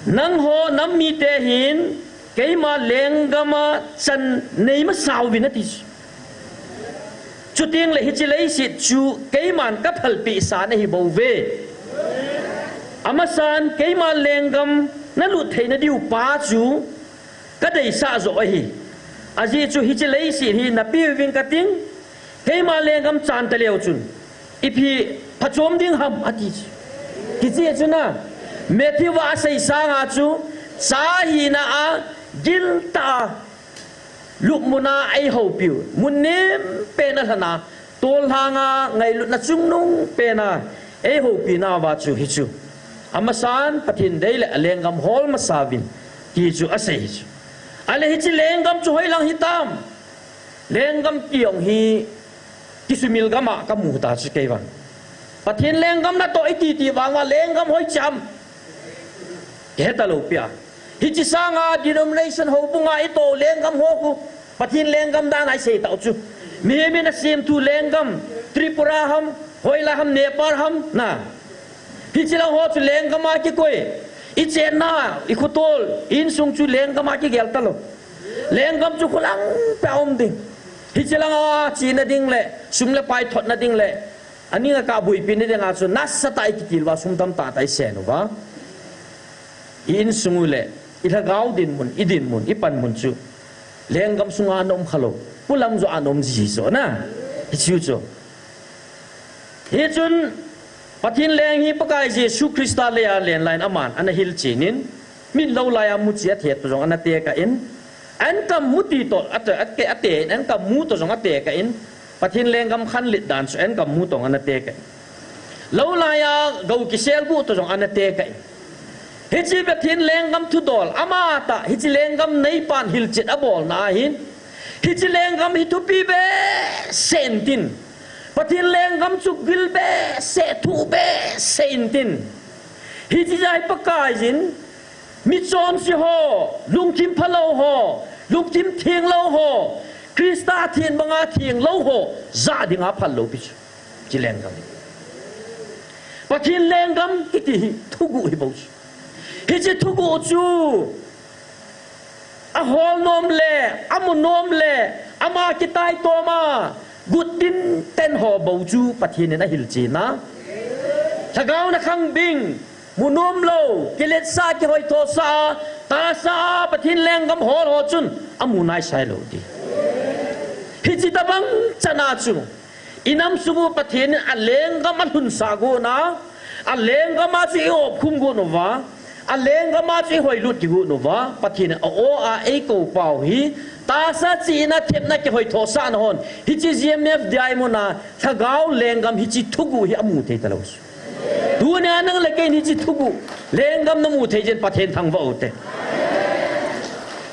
Nangho nam mite hin, keima lenggam a chan nei masa uvin ati chu. Chuting le hichi leiset chu, keiman kaphalpeh sa nahi bouve. Amasan keima lenggam nalut theina diu pa chu, kadeisah joh ahi. Ajeh chu hichi leiset hi napeuving kating, keima lenggam chan taleu chun, ipi phachom ding ham ati chu. Hichi chu na, Matthew a asei sanga chu, cha hina a giltah a lupmun a eihoupiu, mun nempen a lhana, tollhanga ngailutna chungnung pena eihoupi nauva chu hichu. Amasan Pathen dei le a lenggam hol masa uvin, ti chu asei chu. Ale hichi lenggam chu hoilang hitam. Lenggam ti jong hi kisumil gam a kamu ta chu keivang. Pathen lenggam natoh iti ti vang uva lenggam hoiche ham. Kihe talou pia. Hichi sanga denomination houbunga itoh lenggam ho khu. Pathen lenggam dan a isei tau chu. Mihem in asemthu lenggam, Tripura ham, hoilai ham, Nepal ham, na. Hichi lang ho chu lenggam a kikoi. Ichenna, ikhotol, insung chu lenggam a kigel talou. Lenggam chu khulang peh a um ding. Hichi lang a chena ding le, sum le pai thotna ding le, Aning a kabuipi na dinga chu nasatah a i kitil uva, sum tamtah tah i sen uva. I insung u le, i lhagao dinmun, i dinmun, i panmun chu lenggam sunga ana um khalou, polam joh a ana um ji joh na. Hichu chu. Hichun, Pathen leng hi Pakai Jesu Christa leiya len laiyin aman ana hilchen in, min lou laiya muchi athet toh jong ana tekah in, ankam mu ti toh, ate, ate, ate, ankam mu toh jong atekah in, Pathen lenggam khanlet dan chu ankam mu toh ana tekah in. Lou laiya gou kiselguh toh jong ana tekah in. Hiche Pathen lenggam thudol, amatah, hiche lenggam neipan hilchet abolna ahin. Hiche lenggam hi thupi behseh intin. Pathen lenggam chu gil behseh, thuh behseh intin. Hiche jeh a hi Pakaiyin, michonse ho, lungthim phalou ho, lungthim thenglou ho, Christa thengbanga thenglou ho, ja dinga phal lou pi chu. Hiche lenggam. Pathen lenggam kiti hi thuguh hi bou chu. Hiche thuguh chu ahol nom le, amu nom le, ama kitaitom a, gut tinten ho bou chu Pathen in ahilchen a. Lhagao na khangbing, mu nom lou, kiletsah kihoithosah a, tahsa a Pathen lenggam hol ho chun amu naisai lou ti. Hiche tobang chan a chu, i nam sung u Pathen in alenggam alhunsah got na, alenggam a chu i opkhum got uva, alenggam a chu i hoilut kigot uva, Pathen in a-o a eikou pau hi, tahsa chihna, thepna, kihoithosahna hon, hiche G M F D I mun a, lhagao lenggam hiche thuguh hi amu thei talou chu. Tunia nang le keiin hiche thuguh, lenggam namu thei jeh in Pathen thangvah u hite.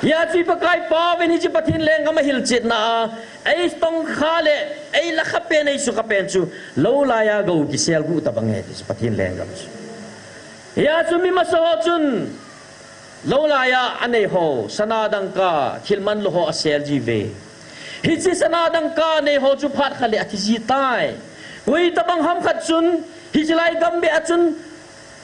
Hijeh chun Pakai pauvin hiche Pathen lenggam ahilchetna a, eitongkha le, eilakha pen, eisukha pen chu, lou laiya gou kiselguh tobang ahi ti chu Pathen lenggam chu. Hijeh chun mi masa ho chun, lou laiya anei ho, sana dangka, thil manlu ho asel jiuve. Hiche sana dangka nei ho chu phat khat le athi ji tai. Koi tobang ham khat chun, hiche lai gambeh a chun,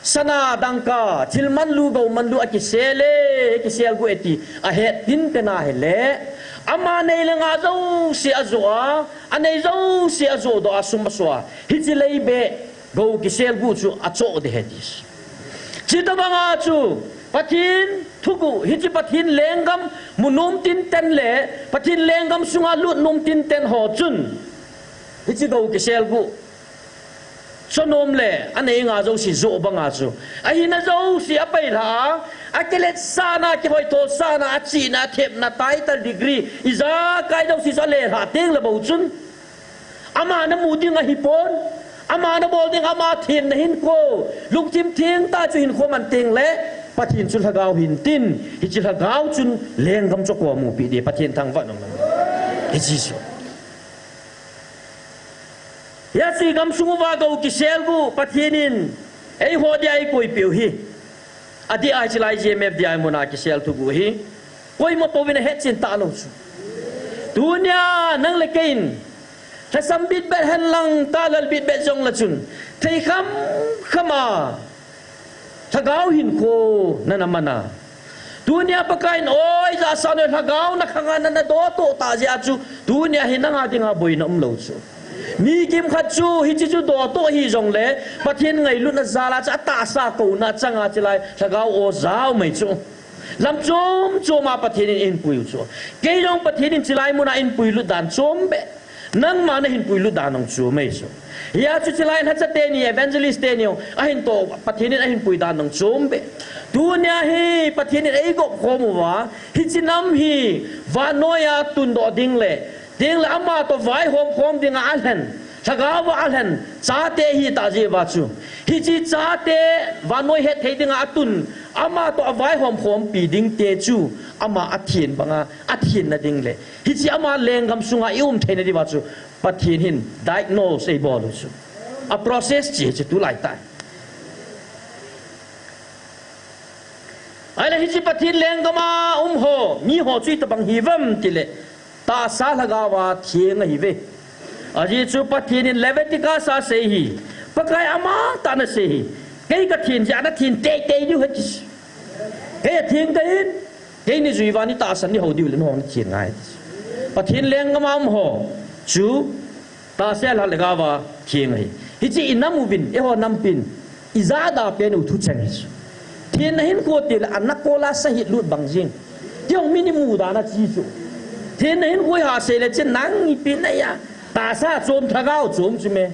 sana dangka, thil manlu, gou manlu akisel e, akiselguh e ti ahet tinten ahile, ama nei le ngah jouse ajoh a, anei jouse ajohdoh a, sum aso a, hiche leibeh gou kiselguh chu achoh ding ahi ti. Chutobang a chu, Pathen thuguh, hiche Pathen lenggam mu nom tinten le, Pathen lenggam sunga lut nom tinten ho chun, hiche gou kiselguh cho nom le, anei ngah jouse joh banga chu, ahina jouse apailhah a, akiletsahna, kihoithosahna, achihna, athepna, title, degree, ijakai jouse chu alelhah tengle bou chun, ama namu ding ahipon, ama nabol ding, ama thenna hinkho, lungthim thengtah chu hinkho man tengle, Pathen chu lhagao hintin, hiche lhagao chun lenggam chu akomupi ding, Pathen thangvah nom. Hiche chu. Hijeh chun gamsung uva gou kiselguh Pathen in eiho dia eikoipeh u hi, adeh a hiche lai G M F D I mun a kisel thuguh hi, koima pouvin ahetchen talou chu. Tunia nang le keiin, lhasam bitbet henlang, talal bitbet jongle chun, thei khamkham a, lhagao hinkho nana man a. Tunia Pakaiyin, oi, jahsan noi, lhagao nakhang a nana dotoh tah jeh a chu, tunia hi nanga dinga boina umlou chu. Mi kimkhat chu, hiche chu dotoh hijongle, Pathen ngailutna jal a chu atahsa kouna changa chulai, lhagao o jao mai chu. Lam chom chom a Pathen in eihinpui u chu. Kei jong Pathen in chulai mun a eihinpuilut dan chom beh. Nangma nahinpuilut dan jong chom ahi chu. Hijeh chun chulai lhacha teni, evangelist teni jong ahin toh, Pathen in ahinpui dan jong chom beh. Tunia hi Pathen in eigop khom uva, hiche nam hi vannoi a tundoh ding le, tengle ama toh vaihom khom dinga alhen, lhagao va alhen chate ahitah jeh uva chu, hiche chate vannoi hetthei dinga atun, ama toh avaihom khompi dingte chu, ama athen banga athenna ding le, hiche ama lenggam sunga i um theina diuva chu, Pathen hin diagnose eibol u chu. A process chu hiche tulai tah. Ahile hiche Pathen lenggam a um ho, mi ho chu itobang hiuvem tile, tahsa lhagao a theng ahiuve. Ajeh chu Pathen in Leviticus a asei hi, Pakai amatah in asei hi, kei kathen jeh a nathen teitei diu ahi ti. Kei atheng kahin, keini jui uva neitahsan neihou diu le nahung nathen ngai ti. Pathen lenggam a um ho chu tahsa lhagao a theng ahi. Hiche inam uvin, eiho nampin, ijada pen u thucheng hi chu. Thenna hinkho tile, ana kola sahit lut bang jing. Tiong mi ni mudan a chi chu. Thenna hinkho iha sei le chen nang ipi na ya. Tahsa chom, lhagao chom chu me.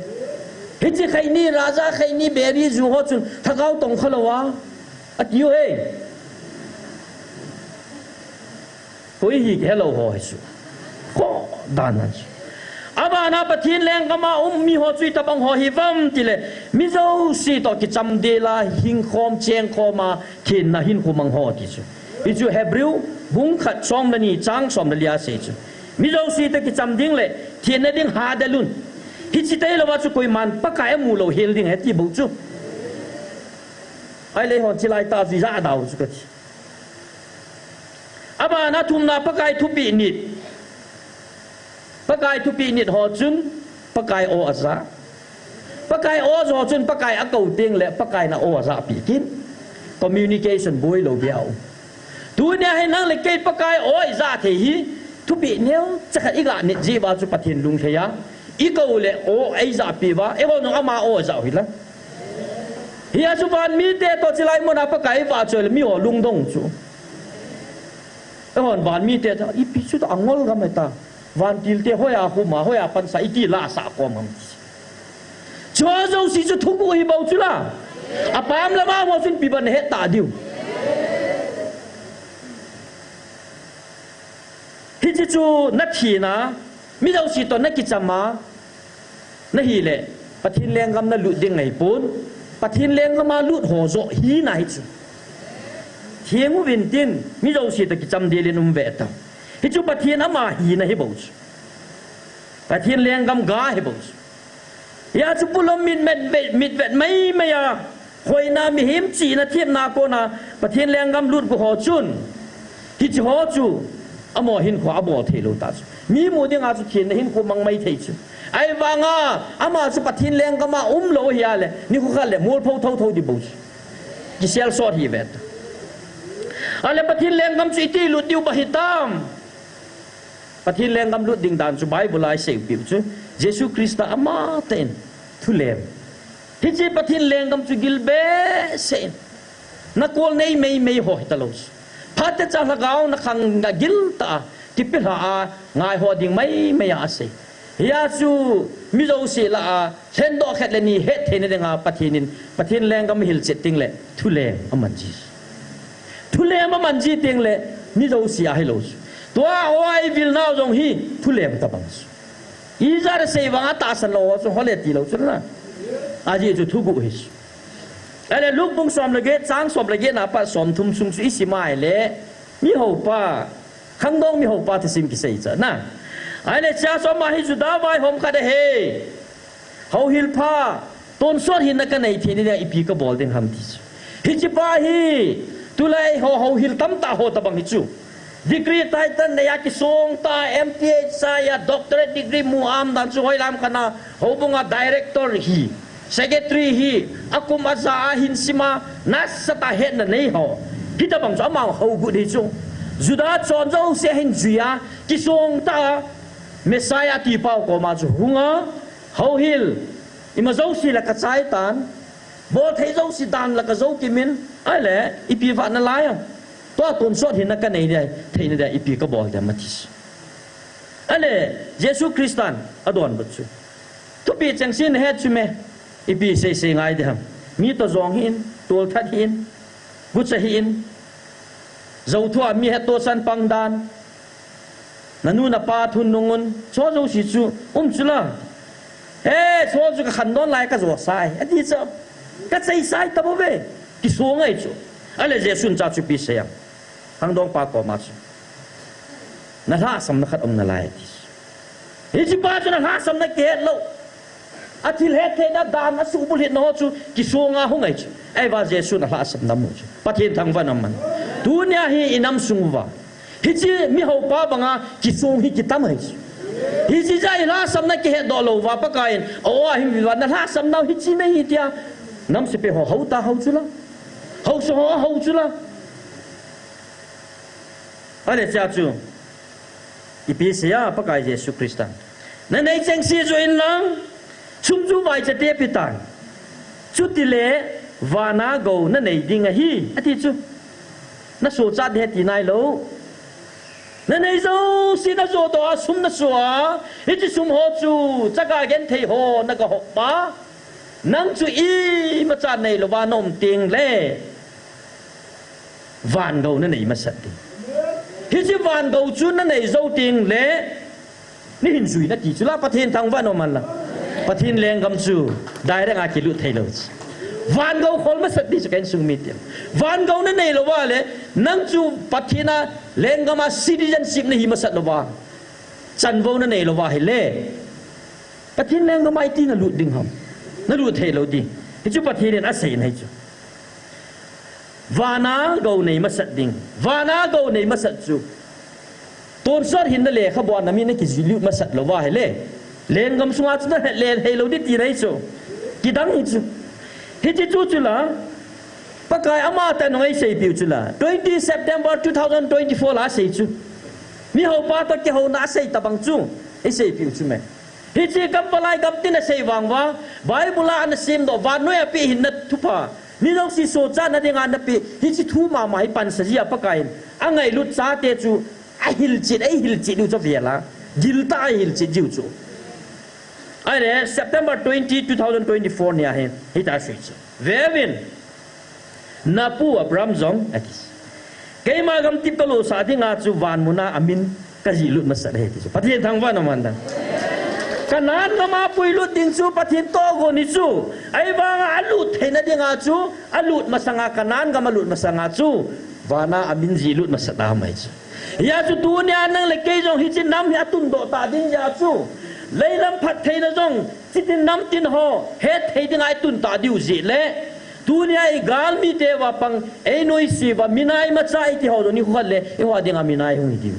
Hiche khaini, raja khaini, beri ju ho chun lhagao tong kha lou a. Ati u he. Koi hi hello ho hi chu. Ko dan nan chu. Abana Pathen lenggam a um mi ho chu itobang ho hi uvam tile, mi jouse toh kichamdel a hingkhom chengkhom a thenna hinkho mang ho ti chu. Hichu Hebrew bung khat som le ni chang som le li a sei chu. Mi jouse toh kicham ding le thenna ding hadel un. Hiche tailou a chu koiman Pakai amu lou hel ding ahi ti bou chu. Ahile hon chilai tah chu ijada u chu kati. Abana thumna Pakai thupeh nit. Pakai thupeh nit ho chun Pakai o aja. Pakai o jo chun Pakai akou teng le Pakai in o ajah peh kit. Communication boi lou bia u. Tunia hi nang le kei Pakai o ija thei hi thupeh neocha khat iga nit jeh uva chu Pathen lungthim a. Ikou le o eijah peh uva, eiho jong ama o ajah u hi la. Hia chu van mite toh chilai muna Pakai ivahchoi le mi ho lungdong chu. Eihon van mite toh, ipi chu toh angol gam e ta. Vantil te hoiya huma, hoiya pansa, iti la sa kom ham. Chu jouse chu thuguh hi bou chu la. Apam lama ho chun ipi ban het ta diu. Hiche chu na thina, mi jouse toh na kicham a, na hile, Pathen lenggam na lut ding ngai pon, Pathen lenggam a lut ho jo hina hi chu. Theng uvin tin, mi jouse toh kicham del in um ve ta. Hichu Pathen ama hina hi bou chu. Pathen lenggam ga hi bou chu. Hia chu bulom mit met, mit vet mai mai a. Hoina mihem chihna themna kona Pathen lenggam lut gu ho chun. Hiche ho chu amaho hinkho abol thei lou ta chu. Mi mu dinga chu thenna hinkho mang mai thei chu. Ahivanga ama chu Pathen lenggam a um lou hia le, nikho khat le mol pho tho tho di bou chu. Kisel sot hi vet. Ahile Pathen lenggam chu iti lut diu ba hitam. Pathen lenggam lut ding dan chu Bible a isei piu chu, Jesu Christa amatah in thulem. Hiche Pathen lenggam chu gil behseh in, na kol nei mei mei ho hita lou chu. Phatecha lhagao na khang na gil tah a, kipelha a, ngai ho ding mai mai a asei. Hia chu mi jouse lah a, lhendoh khat le ni het theina dinga Pathen in, Pathen lenggam hilchet ding le, thulem aman ji. Thulem aman ji teng le, mi jouse ahi lou chu. Tua o a ivil nau jong hi, thulem tabang chu. Ijat a sei vang a tahsan lou chu, hole ti lou chu na. Ajeh chu thuguh hi chu. Ahile Luke bung som le get, chang som le get na pat som thum sung chu isim a ahile, mi houpa, khangdong mi houpa thusim kisei cha na. Ahile chea chu ama hi Juda vaihom khat ahi. Houhil pha, tonsot hinna kanei theina dia ipi kabol ding ham ti chu. Hiche pa hi, tulai ho, houhil tamtah ho tabang hi chu. Degree title nei a kisong tah, M T H sai a, doctorate degree mu am dan chu hoilam khat na, houbung a director hi, secretary hi, akum aja a hin sim a, nasatah hetna nei ho. Hitabang chu ama hougut hi chu. Juda chon jouse hin jui a, kisong tah a, Messiah ti pau koma chu hung a, houhil, ima jouse la kachai tan, bol thei jouse dan la kajou kimin, ahile, ipi vah nalai am. Tua tonsot hinna kanei dia, theina dia, ipi kabol dia mati chu. Ahile, Jesu Christan adonbut chu. Thupeh chengse nahet chu me, ipi sei sei ngai ding ham. Mi toh jong hih in, tolthat hih in, gucha hih in, jou thua mi hettohsan pang dan, nanu napa thu nungun, chu jouse chu, um chu la. He, chu chu kakhandon lai kajo sai, ati chu. Kacheisai tabouve, kisong ahi chu. Ahile Jesun cha chu ipi sei am. Khangdong pa koma chu. Nalhahsamna khat um nalai ati chu. Hiche pa chu nalhahsamna kihet lou. Athil hettheina dan asuhbulhitna ho chu kisong a hung ahi chu. Ahivang Jesun alhahsamna amu chu. Pathen thangvahna aman. Tunia hi inam sung uva. Hiche mi houpa banga kisong hi kitam ahi chu. Hiche jeh a ilhahsamna kihetdoh lou uva Pakai in. O, ahin viva nalhahsamnau hiche mai hi tia. Nam sepai ho hou ta hou chu la. Haosa ho hou chu la. Ahile chea chu. Ipi sei a Pakai Jesu Christa. Nanei chengse joh inlang. Sum chu vaicha te pe tan. Chutile vana gou nanei ding ahi, ati chu. Nasochat ding ahi ti nailou. Nanei jouse najodoh a sum naso a, hiche sum ho chu chaga genthei ho nagahop a, nang chu imacha neilouva naum tengle van gou nanei masat ding. Hiche van gou chu nanei jou tengle, nahin jui nati chu la, Pathen thangvah in um hen lang. Pathen lenggam chu direct a kilut theilou chu. Van gou khol masat ding chu ka insung mite. Van gou nanei louva le, nang chu Pathen a lenggam a citizenship nahi masat louva, chanvou nanei louva ahile, Pathen lenggam a iti nalut ding ham? Nalut theilou ding. Hichu Pathen in asei ahi chu. Vana gou nei masat ding. Vana gou nei masat chu, tonsot hinna lekhabu a namin nakijihlut masat louva ahile, lenggam sunga chu nahet le theilou ding tina ahi chu. Kidang hi chu. Hiche chu chu la, Pakai amatah in eiseipeh u chu la, twenty September two thousand twenty-four la asei chu. Mihoupa toh kihouna asei tobang chu eiseipeh u chu me. Hiche gam palai gam tin asei vang uva, Bible a ana semdoh, vannoi a peh hinna thupha, mi jouse sochatna dinga napeh, hiche thu mama hi pansa jeh a Pakai in angailut chate chu ahilchet, eihilchet diu chu avel a, giltah a eihilchet diu chu. Ahile September twenty, two thousand twenty-four ni a hin hitia asei chu. Veuvin, napu Abraham jong, ati, keima gamtip kaloisah dinga chu van muna amin kajihlut masat ahi, ati chu. Pathen thangvah in um hen lang. Canaan gam a puilut ding chu Pathen tohgon ahi chu. Ahivanga alut theina dinga chu, alut masanga Canaan gam alut masanga chu, vana amin jihlut masat ahi chu. Hijeh chun tunia nang le kei jong hiche nam hi atundoh ta ding jeh chun, leilam phattheina jong chitin namtin ho hetthei dinga itun ta diu jeh le, tunia igalmite uva pang, einoise uva minai macha iti ho jong nikho khat le eiho dinga minai hung hi diu.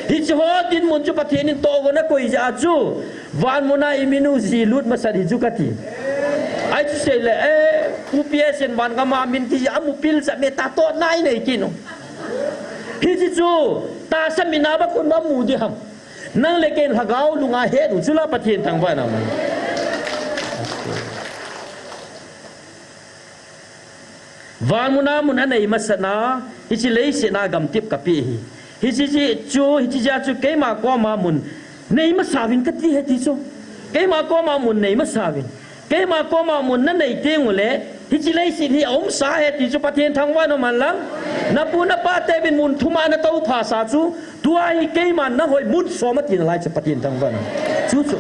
Hiche ho dinmun chu Pathen in tohgon akoi jeh chun, van muna imin u jihlut masat ahi chu kati. Ahi chu seile, eh, Pu P S in van gam a min ti amu pil cha me ta toh nai nei kit u. Hiche chu tahsa mina ba kun ba mu ding ham? Nang le kei in lhagao lunga het u chu la, Pathen thangvah in um hen. Van muna mun anei masatna, hiche leiset a gamtip kapeh ahi. Hiche chu, hiche jeh chun keima koma mun nei masa uvin kati ahi ti chu. Keima koma mun nei masa uvin. Keima koma mun nanei teng ule, hiche leiset hi aumsa ahi ti chu Pathen thangvah in um hen lang. Napu napa teuvin mun thum a natou phasa chu, tua hi keiman nahoi mun som ati nalai chu Pathen thangvah in um. Chu chu.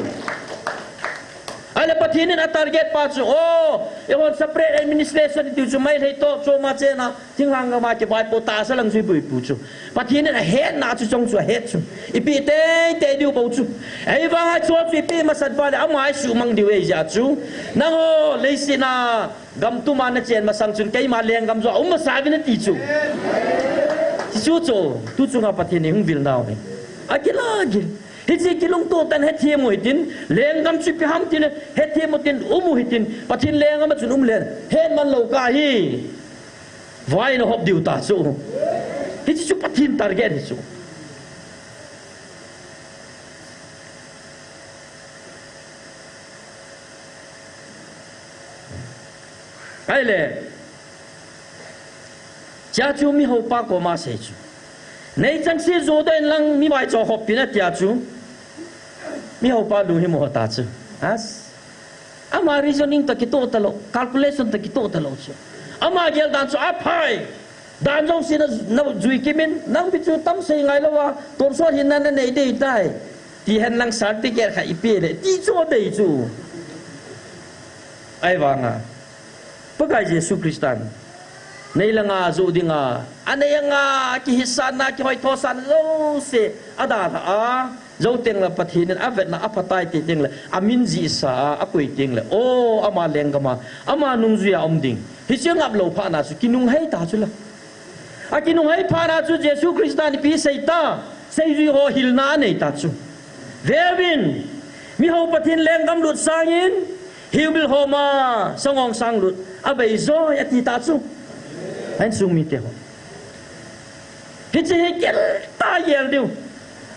Ahile Pathen in atarget pa chu, oh, eihon separate administration tiu chu Meitei toh choma chena, thinglhang gam a kivaipo tahsa lang jui boi pu chu. Pathen in ahetna chu chong chu ahet chu. Ipi teitei diu bou chu. Ahivanga chu chu ipi masat uva le ama isuhmang diu ahi jeh chun. Nangho leiset a gam tuma nachen masang chun keima lenggam jong aum masa uvin ati chu. Chu chu, tu chunga Pathen in hung vil nau ahi. Akila gil. Hiche kilungtoh tah in hethem u hitin, lenggam chu ipi ham tin, hethem u tin, um u hitin, Pathen lenggam a chun um le, hetman lou kah hi. Vai nahop diu ta chu. Hiche chu Pathen target ahi chu. Ahile, chea chu mihoupa koma asei chu. Nei changse jodoh in lang mi vaicha hop in atia chu. Mihoupa lung hi mo ta chu. As. Ama reasoning toh kitoh talou, calculation toh kitoh talou chu. Ama gel dan chu aphai. Dan jouse na, najui kimin, nang pi chu tam sei ngai louva, tonsot hinna nanei ding ahitai. Ti hen lang certificate khat ipe le, ti chu adei chu. Ahivanga Pakai Jesu Christan, nei le gou jou dinga, anei anga, kihetsanna, kihoithosahna jouse, adalha a, jou tengle Pathen in avetna aphatai ti tengle, amin jihsa a, akoi tengle, o, ama lenggam a, ama nungjui a um ding. Hiche ngap lou phatna chu kinunghei ta chu la. Akinunghei phatna chu Jesu Christan ipi asei ta, seijui ho hilna anei ta chu. Veuvin, mihou Pathen lenggam lut sangin, hiubil homa, sangongsang lut, abei joi ati ta chu. Insung mite ho. Hiche hi gel tah gel diu.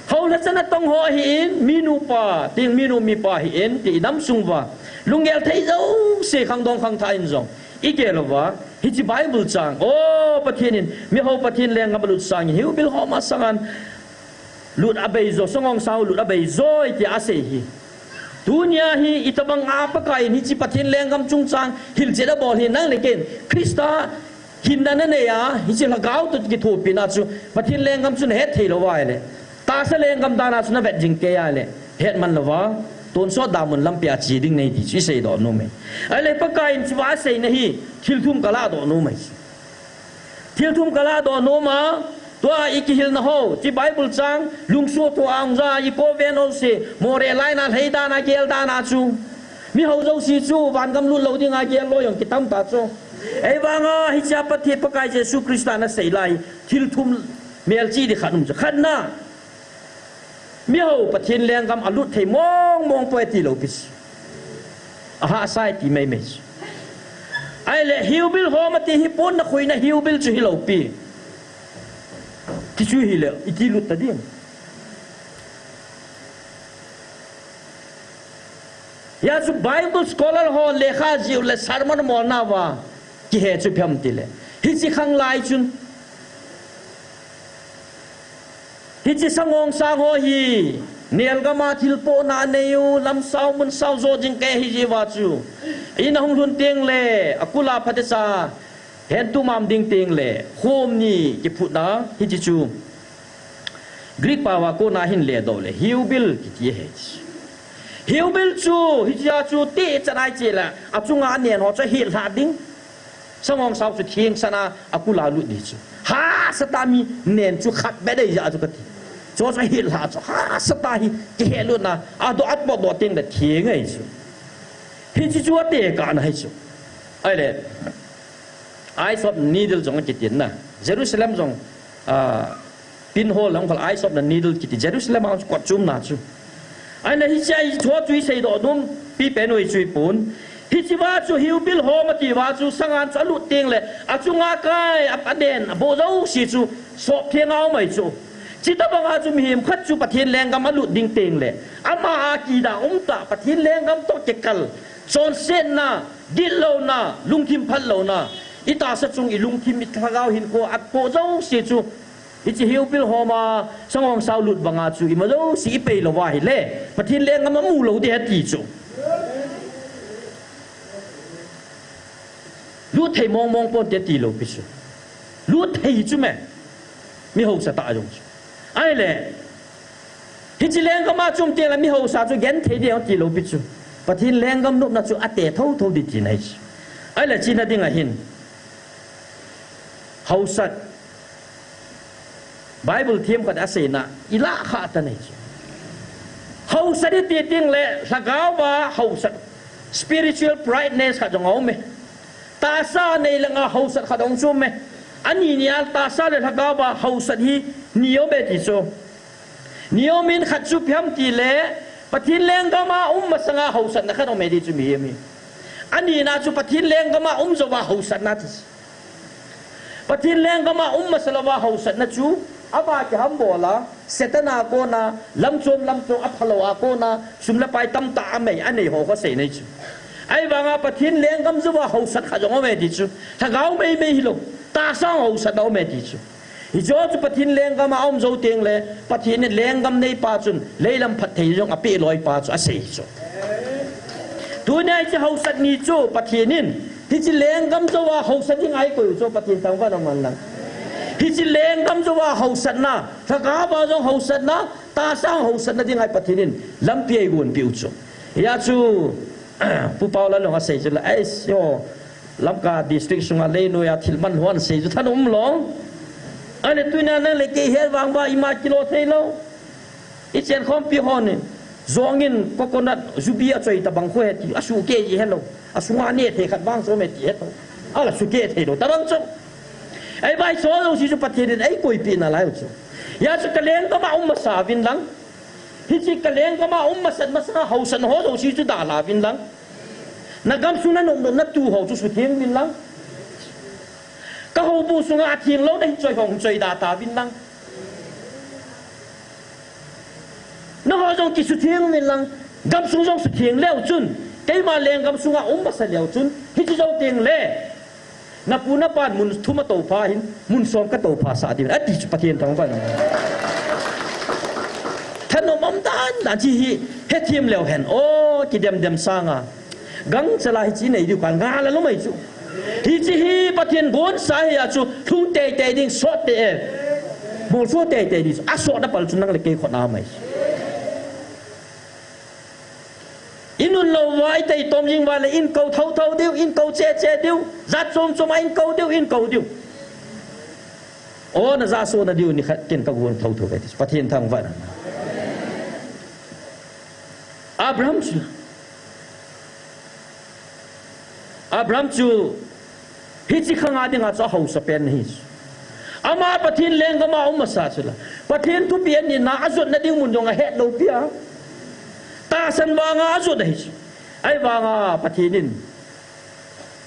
Hou lhacha natong ho hi in, minu pa, ting minu mipa hi in, ti i nam sung uva. Lunggel thei jouse khangdong khangthah in jong i gel uva. Hiche Bible chang, o Pathen in, miho Pathen lenggam alut sangin, hiubil ho masangin lut abei jo, sangongsao lut abei joi tia asei hi. Tunia hi itobang a Pakai in hiche Pathen lenggam chungchang hilchet abol hi nang le ken Christa hinna nanei a, hiche lhagao toh kithopina chu Pathen lenggam chu nahet thei lou uva ahile, tahsa lenggam dan a chu navet jing kei ahile, hetman louva tonsot damun lampi a che ding nahi ti chu i seidoh nom e. Ahile Pakai in chuva aseina hi thil thum kaladoh nom e. Thil thum kaladoh nom a, tua i kihilna ho, hiche Bible chang, lungsuh thu a hung ja, i koven ho se, Moreh laina lhei dan a, gel dan a chu. Miho jouse chu, vangam lut lou dinga gel loi jong kitam ta chu. Ahivanga, hichea Pathen Pakai Jesu Christa in asei lai, thil thum melchih ding khat um chu. Khatna, miho Pathen lenggam alut thei mong mong poi ti lou pi chu. Ahahsa e ti mei mei chu. Ahile hiubil ho mati hi pon nakhoina hiubil chu hilou pi. Ti chu hile, iti lut ta ding. Hia chu Bible scholar ho lekha jih u le sermon molna uva kihe chu phiam tile. Hiche khang lai chun. Hiche sangongsao ho hi, nelgam a thilpohna anei u, lamsao munsao jo jing kei hi jeh uva chu. In ahung lhun teng le, akul a phatecha, hen tumam ding teng le, khom ni kiphutna, hiche chu. Greek pao a kona hin ledoh le, hiubil kiti ahi. Hiubil chu, hichea chu, ti chanai che le, achunga anen ho chu ahil lha ding. Sangongsao chu theng sana akul a lut ding chu. Hahsa tah mi nen chu khat beh dei ja chu kati. Chu chu hil ha chu hahsa tah hi kihe lutna. Adoh atpoh doh teng le theng ahi chu. Hiche chu atekahna ahi chu. Ahile. Eyes of needle jong kiti na. Jerusalem jong, ah, Pinhole lang khol Eyes of the Needle kiti Jerusalem a kot chu umna chu. Ahile hiche a hi chu chu i seidoh nom pi pen u chu i pon. Hiche uva chu hiubil ho mati uva chu sangan chu alut teng le achunga kai a, aden aboh jouse chu sop theng a um ahi chu. Chuti banga chu mihem khat chu Pathen lenggam alut ding teng le ama a kida umtah Pathen lenggam toh kikal chonsetna, gitlouna, lungthim phatlouna, i tahsa chung i lungthim i lhagao hinkho atpoh jouse chu Hiche hiubil ho ma, sangongsao lut banga chu, ima jouse i pei lou va ahile, Pathen lenggam amu lou ding ahi ti chu. Lut thei mong mong ponte ti lou pi chu. Lut thei chu me. Mi hausa tah jong chu. Ahile, hiche lenggam a chu um teng le mi hausa chu genthei ding ti lou pi chu. Pathen lenggam nopna chu ate thotho ding tina ahi chu. Ahile, china ding ahin. Hausat. Bible themkhat a seina, i lah kha ta nei chu. Hausat i ti teng le, lhagao va hausat. Spiritual prideness khat jong a um e. Tahsa nei langa hausat khat jong chu um e. Ani nia tahsa le lhagao va hausat hi ni um e ti chu. Ni um in khat chu ipi ham ti le, Pathen lenggam a um masanga hausatna khat um e ti chu mihem hi. Ani na chu Pathen lenggam a um jou va hausatna ti. Pathen lenggam a um masa lou va hausatna chu, ama kihambol a, Satan a kona, lamchom lamchom a phalou a kona, sum le pai tamtah a mei, a nei ho kho sei nei chu. Ahivanga Pathen lenggam jou va hausat khat jong um e ti chu. Lhagao mei mei hilou, tahsa hausatna um e ti chu. Hiche chu Pathen lenggam a um jou teng le, Pathen in lenggam neipa chun, leilam phatthei jong apeh loi pa chu asei chu. Tunia hiche hausat ni chu Pathen in, hiche lenggam jou a hausat ding a eikoi u chu Pathen thangvah in um hen lang. Hiche lenggam jou a hausatna, lhagao va jong hausatna, tahsa hausatna ding a Pathen in lampi eigonpeh u chu. Hia chu, Pu Paola jong asei chu la, eis, yo, Lamka district sunga leinoi a thil man hon sei chu thanom lou. Ahile tunia nang le kei het vang va ima kilo thei lou. I chen khompi hon in, jong in coconut jubi a choi tabang khu he ti, a sukeh ji helou. A sunga ne thei khat vang chu me ti he to. Ala sukeh thei lou tabang chu. Ei vai so lou si chu Pathen in eikoipeh nalai u chu. Hia chu ka lenggam a um masa uvin lang. Hiche ka lenggam a um masat masanga hausat ho jouse chu dalha uvin lang. Na gamsung na nop nop na tu ho chu sutheng uvin lang. Ka houbung sunga atheng lou na hin choi ho hin choi da tauvin lang. jong kisutheng uvin lang, gamsung jong sutheng leu chun, keima lenggam sunga um masa leu chun, hiche jou teng le, napu napan mun thum atoupha hin, mun som katoupha sah ding, ati chu Pathen thangvah in. Thanom um dan dan chi hi, hethem leu hen, o, kidem dem sanga. Gangchal a hiche nei diu kal ngal a lou mai chu. Hiche hi Pathen gonsa hi a chu, lhung teitei ding, sot tei e. Molso teitei ding, asot a pal chu nang le kei khut a mai chu. I nun lou uva, i tei tom jing uva le, in kou thotho diu, in kou cheche diu, jat chom chom a in kou diu, in kou diu. O, na ja so na diu, ni khat ken ka gon thotho ve ti. Pathen thangvah in. Abraham chu. Abraham chu Hiche khanga dinga chu ahausa pen ahi chu. Ama Pathen lenggam a um masa chu la. Pathen thupeh anina ajotna ding mun jong ahet lou pi a. Tahsan vanga ajot ahi chu. Ahivanga Pathen in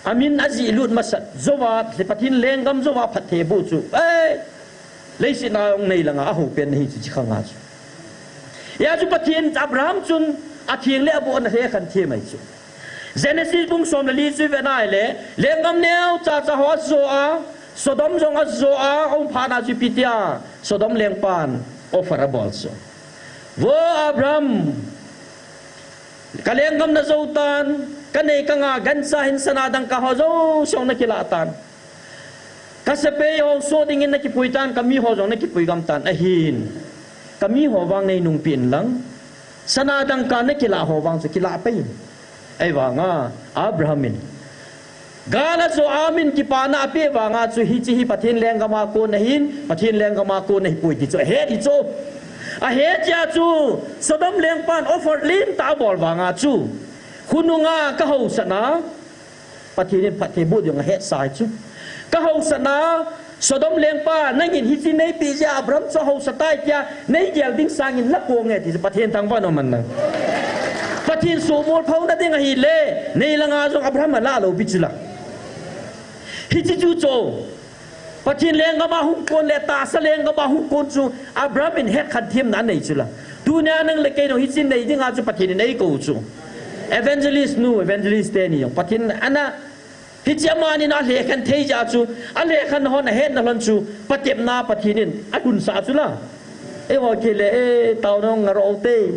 amin ajih lut masat jouva, Pathen lenggam jouva phatthei aboh chu. Ei, leiset a jong nei langa ahou pen ahi chu, hiche khanga chu. Hia chu Pathen Abraham chun atheng le aboh ana hekhan them ahi chu. Genesis bung som le li chu i vet na ahile, lenggam neocha cha ho ajo a, Sodom jong ajo a, aum phat na chu ipi tia, Sodom lengpan offer abol chu. Vo Abraham, ka lenggam na jou tan, ka nei ka nga gancha hin sana dangka ho jouse jong na kilah tan. Ka sepai ho soh dingin na kipui tan, ka mi ho jong na kipui gam tan, ahin. Ka mi ho vang nei nungpeh in lang. Sana dangka na kilah ho vang chu kilah peh in. Ahivanga, Abraham in. Gal ajo a amin kipana apeh vanga chu hiche hi Pathen lenggam a kon ahin, Pathen lenggam a kon ahipoi ti chu ahet hi chu. Ahet jeh a chu, Sodom lengpan offer lim tah abol vanga chu. Khonunga ka hausatna, Pathen in phatthei boh ding ahetsa ahi chu. Ka hausatna, Sodom lengpa, nangin hiche nei peh jeh a Abraham chu ahausa tai tia, nei gel ding sangin la kong e ti chu Pathen thangvah in um hen lang. Pathen suhmol phauna ding ahile, nei langa jong Abraham alah lou pi chu la. Hiche chu chu. Pathen lenggam a hung kon le tahsa lenggam a hung kon chu Abraham in hetkhen themna anei chu la. Tunia nang le kei jong hiche nei dinga chu Pathen in eikou chu. Evangelist nu, evangelist teni jong Pathen in ana, hiche amani na alhekhen thei jeh a chu, alhekhen hon ahetna lhon chu, patepna Pathen in alhunsah chu la. Eiho kile, e, tao nong ngaro te.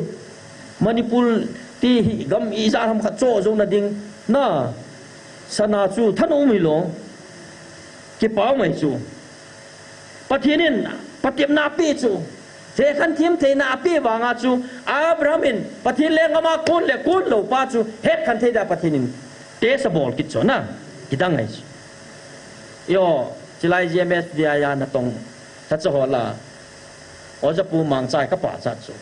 Manipur ti hi gam ijat ham khat cho jong na ding na. Sana chu thanom hilou. Kipa mai chu. Pathen in patepna apeh chu. Hekhen them theina apeh vanga chu. Abraham in Pathen lenggam a kon le kon lou pa chu. Hetkhen thei dia Pathen in test abol kit chu na. Kidang ahi chu. Yo, chulai G M S V I a natong. Thacha ho la. Oja pu Mangchai ka pachat chu.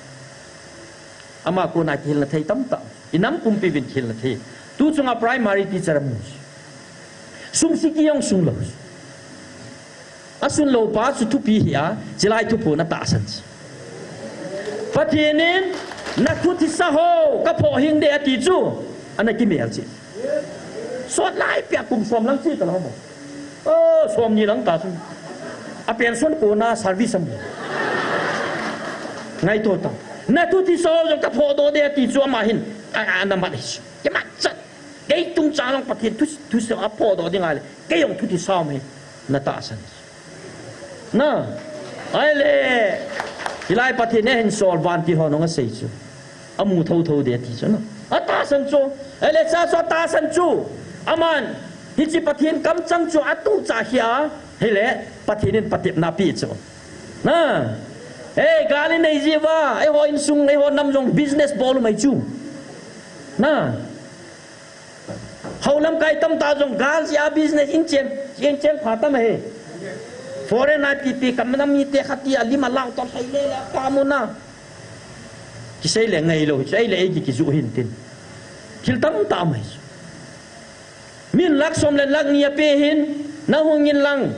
Ama kona kihilna thei tamtah. Inam pumpi uvin kihilna thei. Tu chunga primary teacher amu. Sum siki jong sung lou. Asun lou pa chu thupi hi a, chulai thuphon atahsan chu. Pathen in, na thu thisa ho, ka phoh hing de ati chu. Ana kimel chu. Sot lai pia kum som lang chi ta lou mo. O, som ni lang ta chu. A pension kona service am. Ngaito ta. Na thu thisa ho jong ka phoh doh de ati chu ama hin. A, a, ana mat hi chu. Kimat chat. Kei tung chang lang Pathen thu, thisa a phoh doh ding ahile. Kei jong thu thisa um hi. Na tahsan. Na. Ahile. Hilai Pathen in ahin sol vantil hon jong asei chu. Amu thotho de ti chu na. Atahsan chu. Ahile cha chu atahsan chu. Aman. Hiche Pathen kamchang chu atuh cha hi a. Hile. Pathen in patepna apeh chu. Na. Ei, gal inei jeh uva. Eiho insung, eiho nam jong business bol u mai chu. Na. Hou lamkai tamtah jong gal jeh a business in chen, in chen pha tam ahi. Foreign a ti ti kam nam mite khat ti alim alang to thei le le ka mu na. Kisei le ngai lou, sei le ei ki, kiju hin tin. Thil tamtah mai. Min lakh som le lakh ni apeh hin, na hung in lang.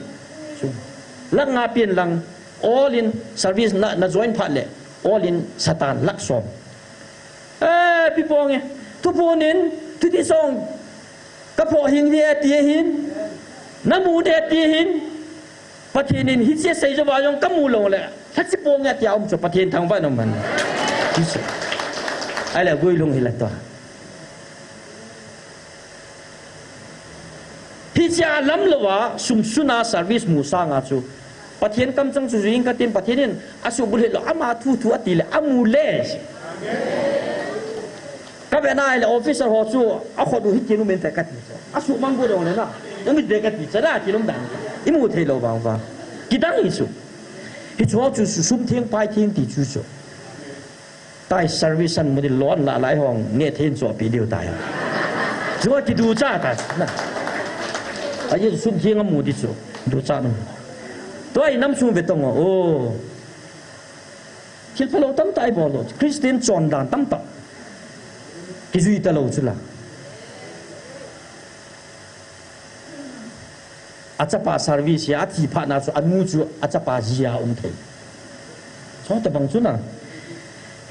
Lakh nga peh in lang. All in service na, na join phat le. All in satan lakh som. Eh, pi pong e. Thuphon in, thuti song. Ka phoh hing de ti hin. Na mu de ti hin. Pathen in hiche sei jo va jong ka mu lou le. Lhachi pong e tia um chu Pathen thangvah in um hen. Ti chu. Ahile guilhung hile tua. Hichea lamlouva sum suna service mu sanga chu Pathen kamchang chu jui inge katin, Pathen in asuhbulhit lou, ama thu thu atile amu le. Kavetna ahile officer ho chu akhut u hitin umin te kati chu. Asuhmang got jongle na, umin te kati chu na, kilom dan. Imu theilou vang uva. Kidang hi chu. Hichu chu sum theng pai theng ti chu chu. Tai service an mu di lon la lai hong nge thei in chohpeh diu tai. Chua kiducha ta na. Ahi sum theng amu di chu. Ducha nu. Tua inam sung ve tong o. Thil phalou tamtah ibol lou. Christian chondan tamtah kijui talou chu la. Achapa service a athi phat na chu anu chu achapa jia um thei. Chutobang chu na.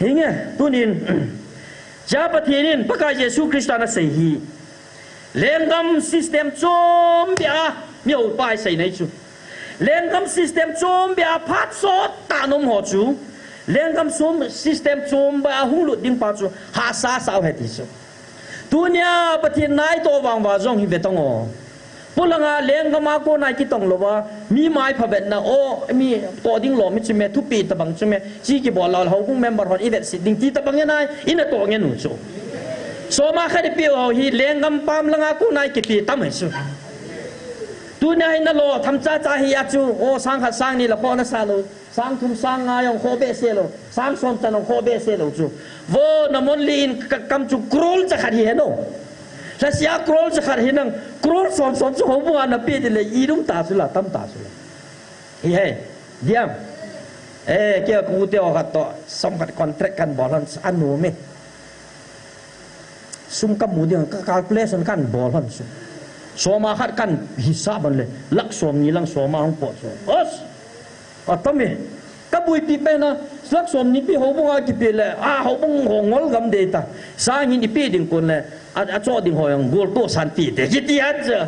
Hinge, tunin, cha Pathen in Pakai Jesu Christa in asei hi. Lenggam system chom bia, miho pa isei nei chu. Lenggam system chom bia phat sot tah a um ho chu. Lenggam sum system chom bia hung lut ding pa chu. Hahsa sao he ti chu. Tunia Pathen natoh vang uva jong hi ve tong o. Polanga lenggam a kona kitong louva, mi mai phabep na o, mi toh ding lou mi chu me, thupeh tobang chu me, chi kibol lou, houbung member hon ivet sit ding ti tobang e nai, ina toh nge nu chu. Soma khat ipeh u ho hi, lenggam pam langa kona kipe tam hi chu. Tunia hi nalo, tham cha cha hi a chu, o sang khat sang ni la pho nasa lou. Sang thum sang nga jong kho behseh lou, sang som chan jong kho behseh lou chu. Vo na mon li in ka kam chu crore cha khat hi he no. Lhasia crore cha khat hi nang crore som som chu houbung a na pe di le i dum ta chu la, tam ta chu la. Hi he, diam. Eh, kei a ku te o khat to, som khat contract kan bol hon sa anu me. Sum kamu ding, ka calculation kan bol hon chu. Soma khat kan hisap hon le, lakh som ni lang soma hung pot chu. Os! Atam e. Ka buipi pen a, lakh som ni pi houbung a kipe le, a houbung ho ngol gam dei ta. Sang hin ipi ding kon le, a, achoh ding ho jong gol to san ti te, kiti a chu.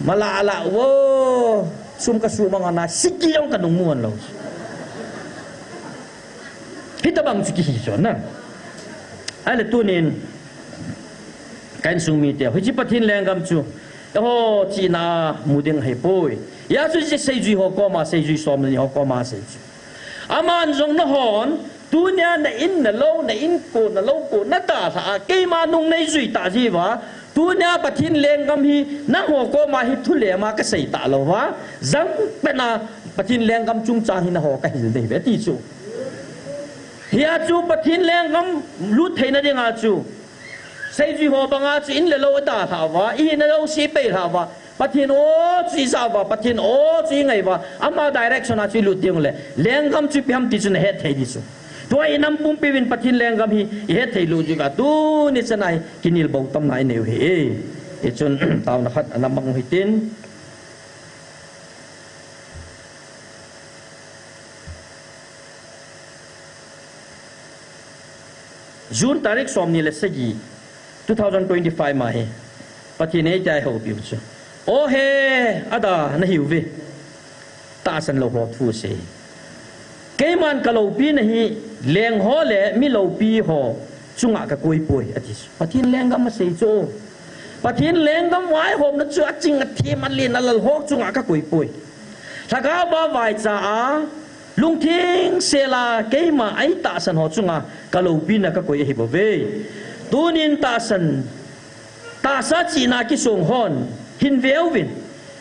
Mala ala, wo, sum ka sumang ana, siki jong ka nung muan lou. Hitabang chu kihi chu na. Ahile tunin, ka insung mite, hiche Pathen lenggam chu, eiho chihna a mu ding ahipoi. Hijeh chun hiche seijui ho koma, seijui som le ni ho koma sei chu. Aman jong nahon, tunia na in na lou, na inko, na louko, na dalha a, keima nung nei jui tah jeh uva, tunia Pathen lenggam hi, nangho koma hi thulem a kasei talou va, jangpet a Pathen lenggam chungchang hi nangho kahil ding ahi ve ti chu. Hia chu Pathen lenggam lut theina dinga chu, seijui ho banga chu in le lou adalhah uva, ihina jouse ipeilhah uva, Pathen o chu ijah uva, Pathen o chu ingai uva, ama direction a chu ilut ding le, lenggam chu ipi ham ti chu nahet thei ding chu. Tua inam pumpi uvin Pathen lenggam hi ihet thei lou jeh uva, tuni chan a hi kinel bou tamna inei u ahi. Hichun, taona khat ana mang u hitin. June tarik somni le sagi, two thousand twenty-five ma hi, Pathen in eiti a eihoupiu chu. O he, ada nahiuve. Tahsan lou ho thu asei. Keiman kaloupina hi, leng ho le mi loupi ho chunga kakoi poi, ati chu. Pathen lenggam asei chu. Pathen lenggam vaihomna chu aching athem alen alal ho chunga kakoi poi. Lhagao a vaicha a, lungtheng sel a keima eitahsan ho chunga kaloupina kakoi ahibouve. Tunin tahsan, tahsa chihna kisong hon, hin veuvin.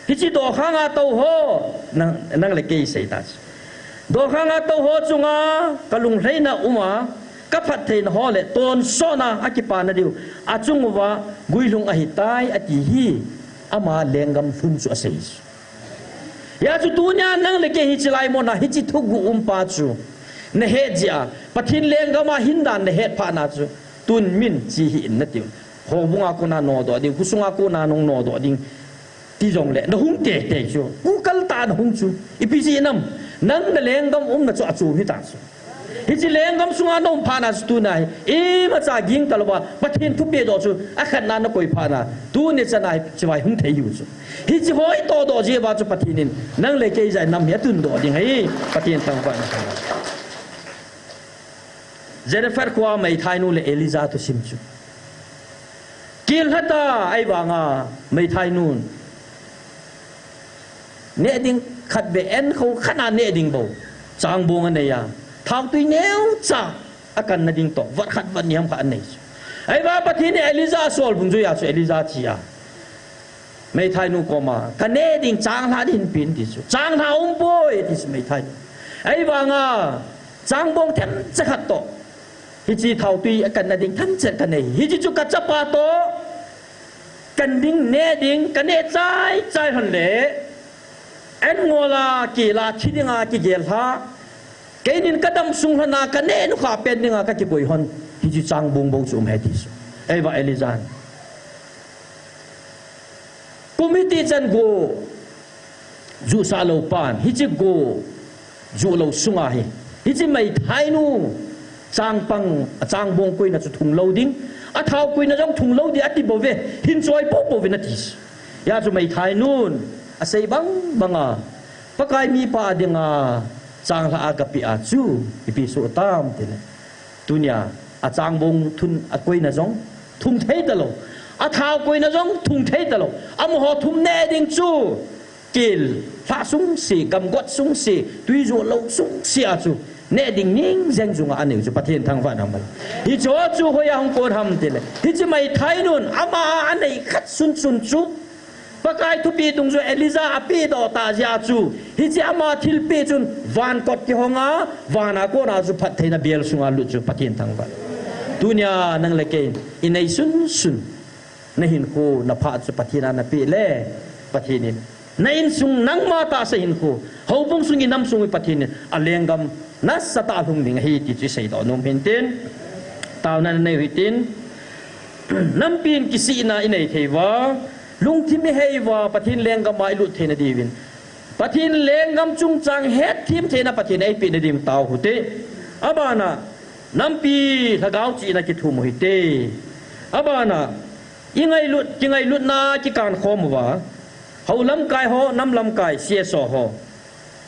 Hiche dokhang a tou ho, nang, nang le kei seita chu. Dokhang a tou ho chunga kalunglhaina uma, kaphattheina ho le tonsotna akipana diu achung uva guilhung ahitai ati hi, ama lenggam lhun chu asei chu. Hia chu tunia nang le kei hiche lai muna hiche thuguh umpa chu nahet jeh a, Pathen lenggam a hin dan nahet phat na chu, tun min che hih in natiu. Houbung a kona nodoh ding, khosunga kona nung nodoh ding, ti jongle nahung teitei chu. Kukal tah a nahung chu. Ipi jeh ham, nang na lenggam umna chu achom hita chu. Hiche lenggam sunga naum phat na chu tuna hi, imacha ging talouva, Pathen thupeh doh chu, akhatna nakoi phat na, tuni chan a hi, chevai hung thei u chu. Hiche ho itoh doh jeh uva chu Pathen in, nang le kei jeh a nam hi atundoh ding ahi, Pathen thangvahna. Zarephath khoa meithainu le Elijah thusim chu. Kil lhata ahivanga meithainun neh ding khatvei, enkho khat a neh ding bou changbong anei a, thautui neocha akanna ding toh, vat khat vat ni ham khat anei chu. Ahivang Pathen in Elijah asol dungjuia chu Elijah che a, meithainu koma, "Kaneh ding changlhah ding hinpe in," ti chu. "Changlhah umpoi," ti chu meithainu. Ahivanga changbong themcha khat toh, hiche thautui akanna ding themcha kanei. Hiche chu kachapa toh kan ding, neh ding kaneh chaichai lhon le, enngol a, kil a, thi dinga kigel lha, keinin kadam sung lhona kaneh nukha pen dinga kakiboi lhon. Hiche changbong bou chu um ahi ti chu. Ahivang Elijah in kum hiti chan go juhsah lou pan, hiche go juh lou sunga hi, hiche meithainu changpang, changbong koina chu thung lou ding, athao koina jong thung lou ding ati bouve, hin choi poupou vin ati. Hijeh chun meithainun asei bang banga, Pakai mipa dinga changlhah a kapeh a chu ipi soh tam tile, tunia achangbong thun akoina jong thung thei talou, athao koina jong thung thei talou, amaho thum neh ding chu kil lhah sungse, gamgot sungse, tui juh lou sungse a chu neh ding ning jeng junga anei chu Pathen thangvah in um hen. Hiche chu hoiya hung kon ham tile, hiche meithainun ama a anei khat sunsun chu Pakai thupeh dungjuiya Elijah apehdoh tah jeh a chu, hiche ama thilpeh chun van kot kihonga, vana kona chu phattheina bel sunga lut chu Pathen thangvah. Tunia nang le kei inei sunsun nahinkho naphat chu Pathen a napeh le, Pathen in na insung nangma tahsa hinkho, houbung sung inam sung hi Pathen in alenggam nasatah a lhung ding ahi ti chu iseidoh nom hintin, taona nanei u hitin. Nampin kisihna inei thei uva, lungthim ihei uva, Pathen lenggam a ilut theina diuvin, Pathen lenggam chungchang hetthem theina Pathen in eipeh na diuvin tao u hite. Abana, nampi lhagao chihna kithum u hite. Abana, ingailut, kingailutna kikankhom uva, hou lamkai ho, nam lamkai, C S O ho,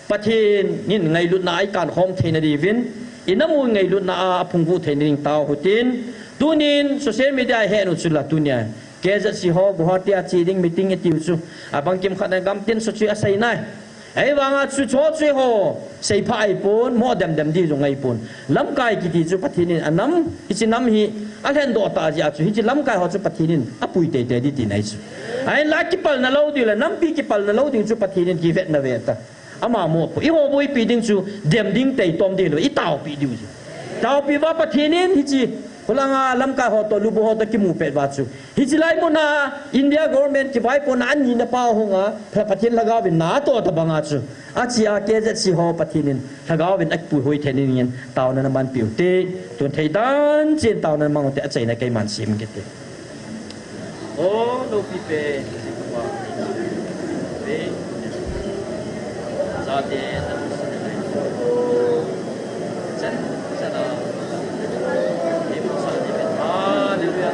Pathen in ngailutna a ikankhom theina diuvin, inam u ngailutna a aphungvuh theina ding tao u hitin, tunin social media a ihet u chu la tunia, K Z C ho Guwahati a che ding meeting itiu chu, abang kimkhat in gamtin sochoi asei nai. Ahivanga chu sochoi ho seipha ahipon, mo demdem di jong ahipon. Lamkai kiti chu Pathen in anam, hiche nam hi alhendoh tah jeh a chu, hiche lamkai ho chu Pathen in apui teitei ding tina ahi chu. Ahinla kipalna lou ding le, nampi kipalna lou ding chu Pathen in kivetna ve ta. Ama mopo. Eiho boipi ding chu dem ding tei tom ding lou, itaopi diu chu. Taopi uva Pathen in hiche, khulanga lamkai ho toh, lubu ho toh kimu pet uva chu, hiche lai muna India government kivaipohna anina pao hunga, Pathen lhagao vin natoh tabanga chu, achea K Z C ho Pathen in lhagao vin akipuihoi theina dingin taona namanpiu hite. Tun theidan cheh in taona namang u hite, achaina keiman sem kit e. O, loupi pen, Jehovah, pen, jate, chan, chana, hallelujah,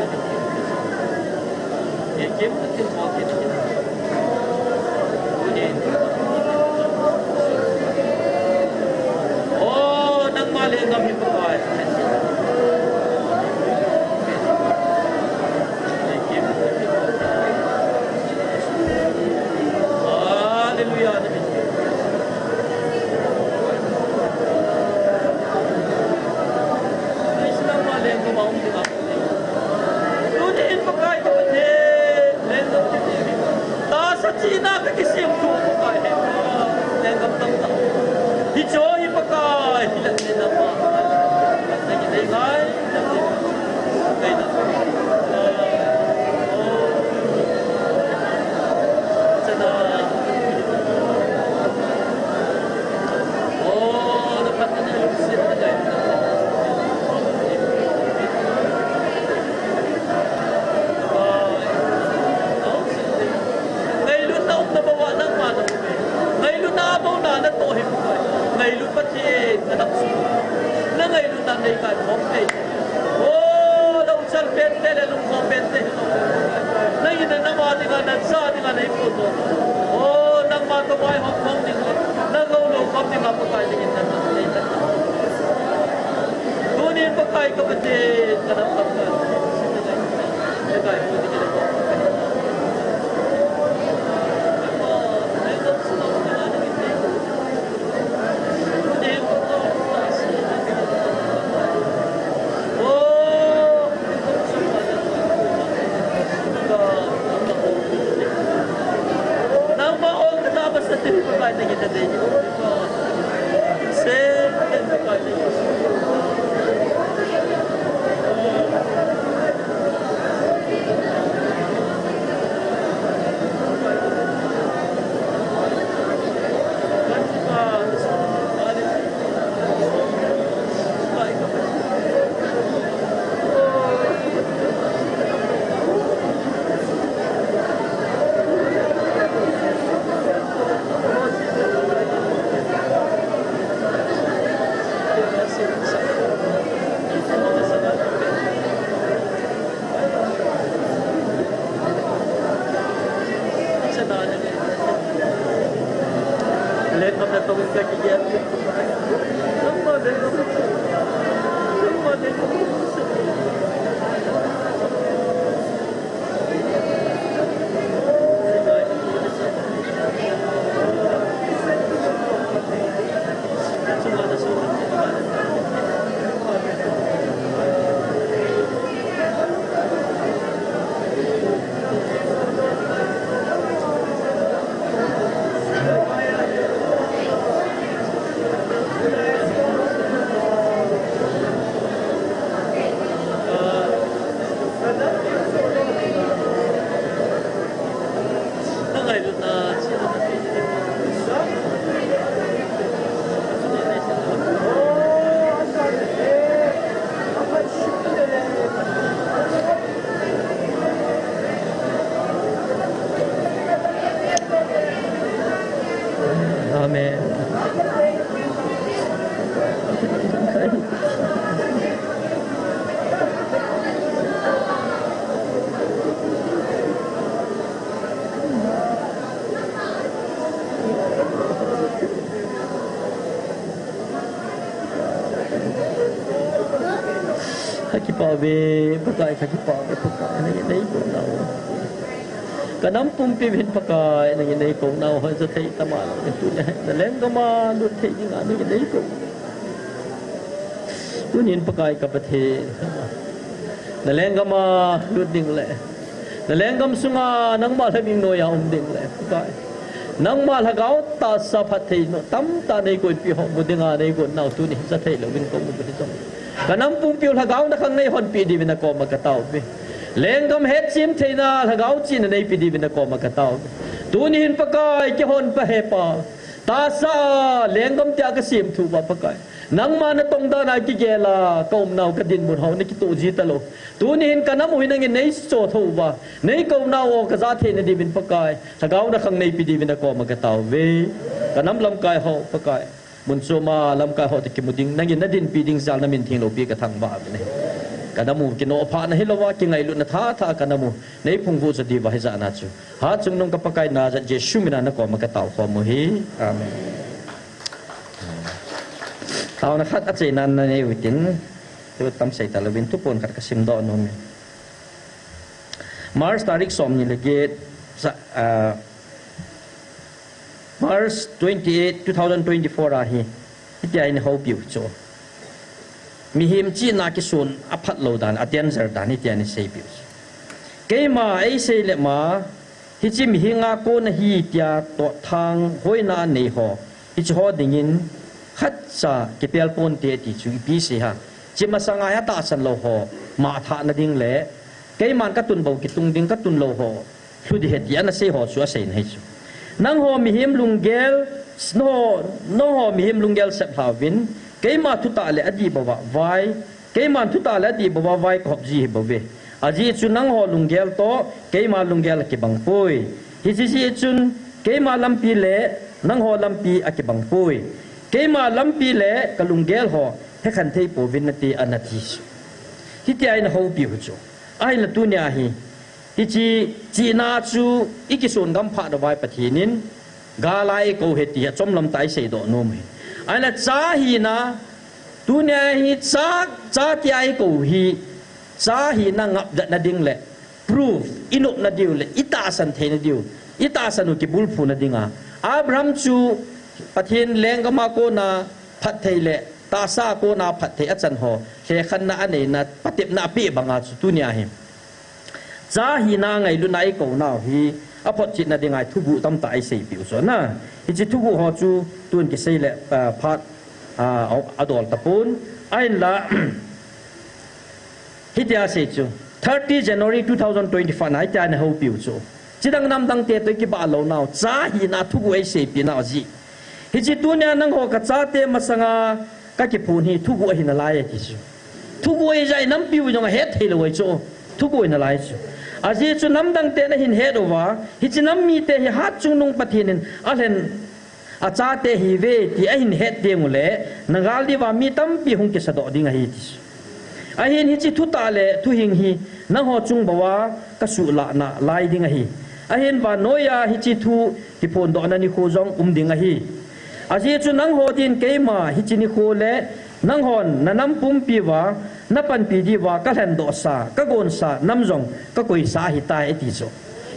o, nangma lenggam hi Pakai. Hallelujah. Tunin Pakai, Pakai, lenggam kiti. Tahsa chihna a kisem thu Pakai, lenggam tamtah. Hiche hi Pakai, hilang lenggam a. Nang inei ngai. Ngailutna umna bou a nangma na um e. Ngailutna a bou na natoh hi Pakai. Ngailut Pathen na dam sung. Na ngailutna nei kai khom thei. O, na uchal pente le lungkham pente hi. Na in na nam a dinga, na cha dinga nei puto. O, nangma toh vaihom khom ding le, na gou lou khom dinga Pakai dingin na nei ta. Tunin Pakai Amen. Kakipah uve, Pakai, kakipah uve, Pakai, nangin neikou nau. Kanam pumpi uvin Pakai, nangin neikou nau, hoi ja thei tama, nalenggam a lut thei dinga, nangin neikou. Tunin Pakai ka Pathen, nalenggam a lut ding le nalenggam sunga nangma lhagao noiya um ding le, Pakai, nangma lhagao tahsa phatthei tamtah neikoipi ho mu dinga neikou nau tunin ja thei louvin kamu hi jong, kanam pumpiu lhagao nakhang neihonpi diuvin nakoma katao uve. Lenggam hetchem theina lhagao chihna neipe diuvin nakoma katao uve. Tunin Pakai, kihonpa hepa, tahsa lenggam tia kasemthu uva Pakai, nangma natong dan a kigel a kaumnau kadinmun ho nakitoh ji talou. Tunin kanam u hi nangin neiso thou uva, neikou nau o kaja theina diuvin Pakai, lhagao nakhang neipe diuvin nakoma katao uve. Kanam lamkai ho Pakai, mun chom a lamkai ho toh kimu ding, nangin nadinpi ding jal namin theng loupi kathangvah uve. Kanam u kinoh phah na hilouva, kingailutna thatha kanam u neiphung vuh jo diuva hijat na chu, Hatchungnung ka Pakai Nazareth Jesu mina nakoma katao khom uve. Amen. Taona khat achaina nanei utin, tu tam sei talouvin thupon khat kasimdoh nom e. March tarik somni le get, sa-, ah, March twenty-eight, two thousand twenty-four ahi. Hitia eihoupiu chu, mihem chihna kisun aphat lou dan, a danger dan, hitia eiseipiu chu. Keima eisei le ma, hiche mihem a kon ahi tia tohthang hoina anei ho, hiche ho dingin khatcha kipel ponte ti chu ipi sei ham. Hiche masanga hi atahsan lou ho, ma athah na ding le, keiman katun bou kitung ding, katun lou ho lhu ding ahi ti ana sei ho chu asei na hi chu. Nangho mihem lunggel, nangho, nangho mihem lunggel sep lhauvin, keima thutah le adih bou a vai, keiman thutah le adih bou a vai kahop ji ahi bouve. Ajeh chu nangho lunggel toh keima lunggel akibang poi. Hiche jeh chun keima lampi le nangho lampi akibang poi. Keima lampi le kalunggel ho hekhen thei pouvin nate ana ti chu. Hitia eihoupiu chu. Ahinla tunia hi, hiche chihna chu ikisongam phat uva Pathen in gal a eikou ahi ti hi achom lam tah a iseidoh nom e. Ahinla cha hina, Tunia hi cha, chate a ikou hi, cha hina ngapjatna ding le, proof, inopna diu le, itahsan theina diu, itahsan u kibulphuna dinga. Abraham chu Pathen lenggam a kona phatthei le, tahsa a kona phatthei achan ho, lhekhanna aneina, patepna apeh banga chu tunia hi cha hina ngailutna ikou nau hi, aphotchetna dinga thuguh tamtah eiseipeh u chu na. Hiche thuguh ho chu tun kisei le, ah, phat, ah, adol tapon. Ahinla, hitia asei chu, thirty January two thousand twenty-five na hitia ana houpiu chu. Chidang namdang te toh ikibah lou nau, cha hina thuguh eiseipeh nau ajeh. Hiche tunia nangho kachate masanga kakiphon hi thuguh ahi nalai ati chu. Thuguh ahijeh in nampiu jong ahet thei lou ahi chu. Thuguh ahi nalai chu. Ajeh chu namdang ten ahin het uva, hiche nam mite hi Hatchungnung Pathen in alhen achate ahiuve ti ahin het teng ule, nagal diuva mi tampi hung kisadoh ding ahi ti chu. Ahin hiche thutah le thuhing hi nangho chung bouva kasuhlahna lai ding ahi. Ahin vannoi a hiche thu kiphondohna nikho jong um ding ahi. Ajeh chu nangho din keima hiche nikho le nanghon nanam pumpiuva napanpi diuva kalhendohsa, kagonsa nam jong kakoisa ahitai ati chu.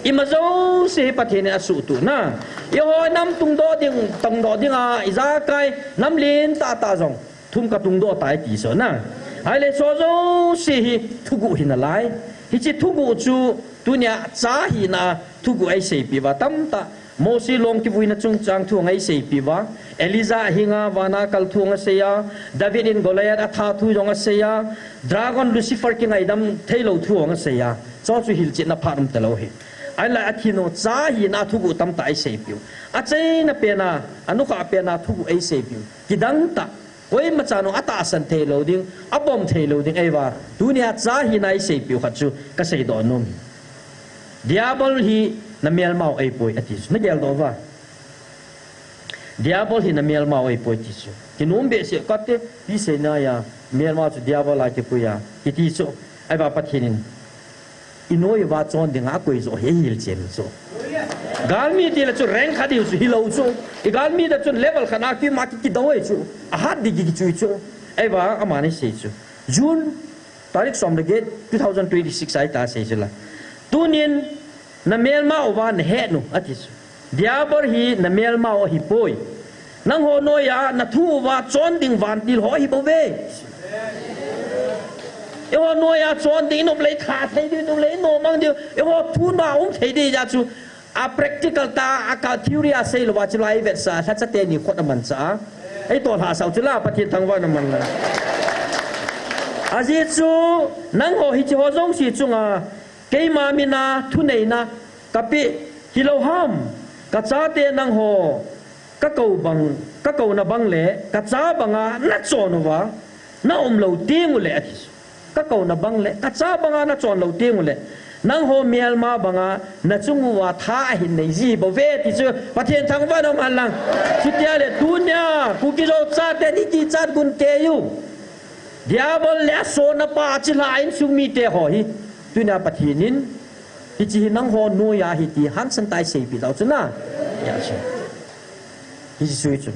Ima jouse hi Pathen in asuhtuh na. Eiho nam tungdoh ding, tungdoh dinga ijakai nam lentah tah jong thum katungdoh tai ti chu na. Ahile chu jouse hi thuguh hi nalai. Hiche thuguh chu tunia cha hina thuguh eiseipeh uva tamtah. Mosi long kivuina chungchang thu jong eiseipeh uva. Elijah hinga vana kal thu jong asei a. David in Goliath atha thu jong asei a. Dragon Lucifer kingaidam theilou thu jong asei a. Chu chu hilchetna phat um talou hi. Ahinla athinu cha hina thuguh tamtah eiseipeh u. Achaina pena, anukhah pena thuguh eiseipeh u. Kidangtah. Koimachan atahsan theilou ding, abom theilou ding ahiuva. Tunia cha hina eiseipeh u khat chu kaseidoh nom hi. Diabol hi namelmau ahipoi ati chu. Nageldoh uva. Diabol hi namelmau ahipoi ti chu. Kinom behseh kate, ipi seina a, melmau chu Diabol a kipui a, kiti chu. Ahiuva Pathen in inoi uva chon dinga akoi joh hi ahilchen chu. Galmi tile chu rank khat diu chu hilou chu. Igalmi da chun level khat a kima ki, kidou ahi chu. Ahat di ki, kichui chu. Ahiuva aman asei chu. June tarik som le get, two thousand twenty-six a ahita asei chu la. Tunin namelmau uva nahet u ati chu. Diabol hi namelmau ahipoi. Nangho noiya nathu uva chon ding vantil ho ahibouve. Eiho noiya chon ding inop le itha thei diu, inop le inomang diu. Eiho thu na um thei ding jeh chu a practical tah a ka theory a seilouva chulai vetsah lhacha teni khut amanchah a. Eitoh lhasau chula Pathen thangvahna manlang. Ajeh chu nangho hiche ho jouse chunga keima mina thuneina kapeh hilou ham, kachate nangho kakou bang, kakouna bang le kacha banga nachon uva naum lou teng ule ati chu. Kakouna bang le kacha banga nachon lou teng ule nangho melma banga nachung uva tha ahin nei ji bouve ti chu Pathen thangvahna um henlang. Chutia le tunia Kuki-Zo chaten ikichat gun teu. Diabol le asona pa achilha a insung mite ho hi tunia Pathen in hiche hi nangho noiya ahi ti hangsan tah a eiseipeh jeh chun a, hijeh chun, hiche chu,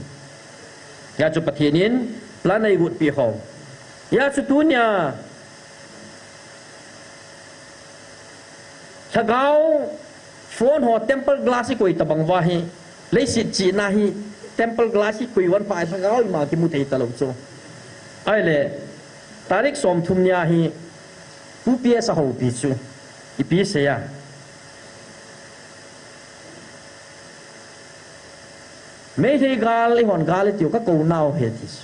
hijeh chun Pathen in plan eigotpeh ho. Hijeh chun tunia lhagao phone ho tempered glass ikoi tabang uva hi, leiset chihna hi tempered glass ikoi uva pha lhagao ima kimu thei talou chu. Ahile tarik somthum nia hi Pu P S ahoupi chu ipi asei a, Meitei gal, eihon gal itiu kakou nau ahi ti chu.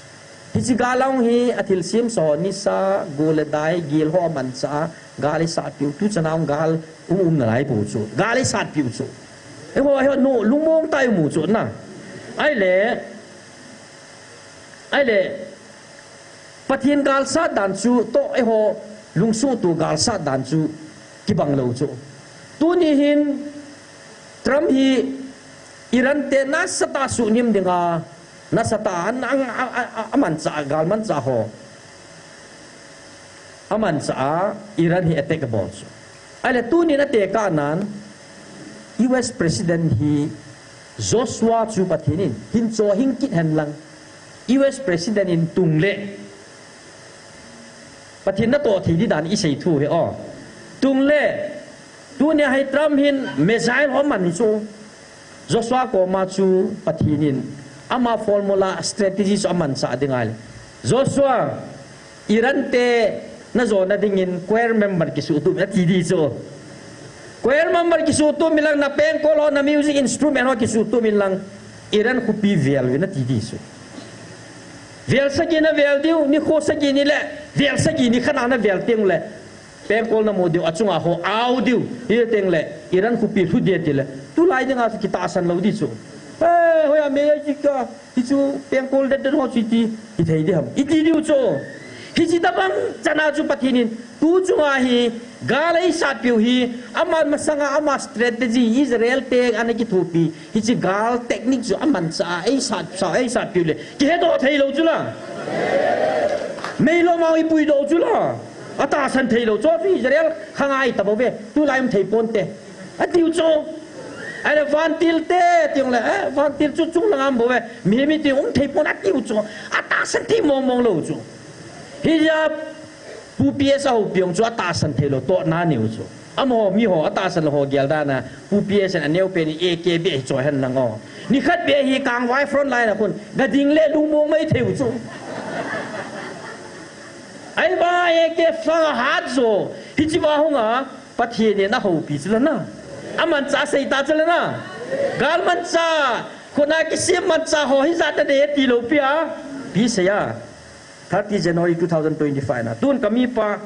Hiche gal a hung hi athilsem sa ho nisa, go le dai, gel ho amanchah a, gal isatpiu, tuchan a hung gal um um nalai pou chu. Gal isatpiu chu. Eiho, eiho, nu, lungmong tah a imu chu na. Ahile, ahile, Pathen galsat dan chu toh eiho lungsuhtu galsat dan chu kibang lou chu. Tuni hin Trump hi Iran te nasatah a suhnem dinga, nasatah a, a, a, a, amanchah, galmanchah ho amanchah a, Iran hi attack abol chu. Ahile tunin atekahnan U S President hi Joshua chu Pathen in hincho hing kit henlang, U S President in tung le Pathen natoh thei di dan isei thu hi o. Tung le, tunia hi Trump hin missile ho aman hi chu. Joshua koma chu Pathen in ama formula, strategy chu amanchah ding ahile, Joshua, Iran te najona dingin choir member kisuhtup in ati di chu. Choir member kisuhtup in lang, na pengkol ho, na music instrument ho kisuhtup in lang, Iran khopi vel uvin ati di chu. Vel sagi navel diu, nikho sagi ni le, vel sagi ni khat a navel teng le, pengkol namu diu, achunga ho au diu, hiteng le, Iran khopi lhu di ti le, tulai dinga chu kitahsan lou di chu. Eh, hoiya mei a jika, hichu pengkol det det ho chu iti, hithei di ham. Iti diu chu. Hiche tabang chana chu Pathen in, tu chunga hi, gal eisatpiu hi, ama masanga, ama strategy, Israel te ana kithopi, hiche gal technique chu amanchah a, eisat, sa, eisatpiu le, kihedoh thei lou chu la. Meilom a ipuidoh chu la. Atahsan thei lou chu, chu Israel khang a itobou ve, tulai um thei ponte. Atiu chu. Ahile vantil te, tiu le, eh, vantil chu chunglang a um bou ve. Mihem iti um thei pon atiu chu. Atahsan thei mong mong lou chu. Hijeh a Pu P S a houpi jong chu atahsan thei lou, tohna neiu chu. Amaho, miho, atahsan lou ho gel dan a, Pu P S in aneo pen in A K beh hi choi hen lang o. Nikhat beh hi Kangvai front line a khun, gading le lungmong mai thei u chu. Ahivang A K front a hat jo, hiche va hung a, Pathen in ahoupi chu la na. Amanchah sei ta chu la na. Gal manchah, khut a kisem manchah ho, hijat a dei ati lou pi a, pi sei a. Thirty January two thousand twenty-five na. Tun ka mipa,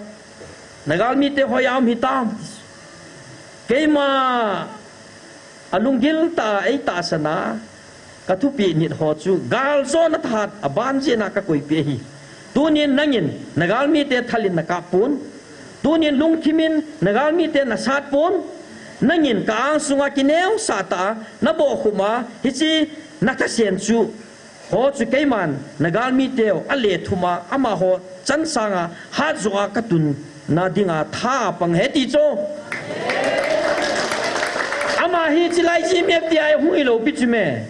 na galmite hoiya um hitam. Keima, alunggil tah a eitahsan a, ka thupeh nit ho chu, galjona thahat, aban jeh in a ka koipeh ahi. Tunin nangin, na galmite thal in na kap pon. Tunin lungthim in, na galmite na sat pon. Nangin ka angsunga kineosah tah a, na bohkhup a, hiche na thasem chu, ho chu keiman, na galmite u, alethum a, amaho, chansang a, hat jo a ka tunna dinga tha a pang ahi ti chu. Ama hi chilai G M F D I a hung hilou pi chu me.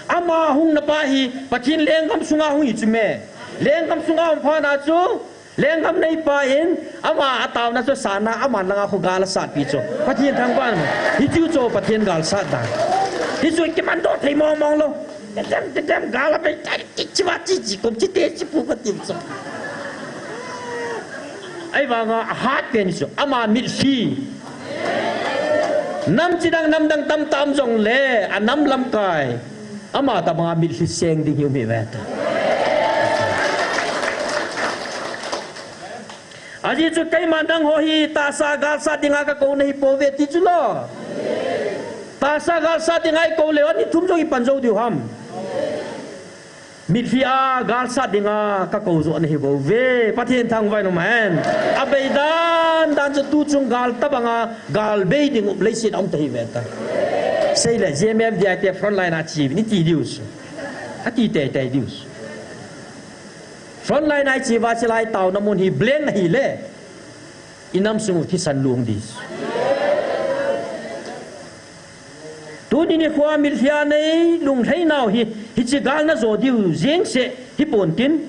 Ama hung na pa hi, Pathen lenggam sunga hung hi chu me. Lenggam sunga um phat na chu, lenggam neipa in, ama ataona chu sana, ama langa khu gal asatpi chu. Pathen thangvah in. Hitiu chu Pathen gal sat dan. Hichu kimandoh thei mong mong lou. Tetem, tetem, gal abei, tai, kichi va, chi, chi, kum, chi, te, chi, pu, ka tim chu. Ahivanga ahat pen chu, ama mitlhi. Nam chidang, nam dang tamtah um jongle, anam lamkai. Ama tabanga mitlhi seng ding hi um hi ve ta. Ajeh chu keiman nangho hi tahsa galsat dinga kakou nahi pouve ti chu lo. Tahsa galsat dinga ikou leu a ni thum jong ipan jou diu ham. Mitlhi a galsat dinga kakou joh nahi bouve. Pathen thangvah in um hen. Abei dan dan chu tuchung gal tabanga gal bei ding u leiset a um ta hi ve ta. Seile G M F D I te frontline a chi ni ti diu chu. Ati teitei diu chu. Frontline a ichi uva chilai taona mun hi blank ahile, inam sung u thisan lung di. Tuni nikho a mitlhi a nei lunglhai nau hi, hiche gal najo diu jeng seh hi pontin,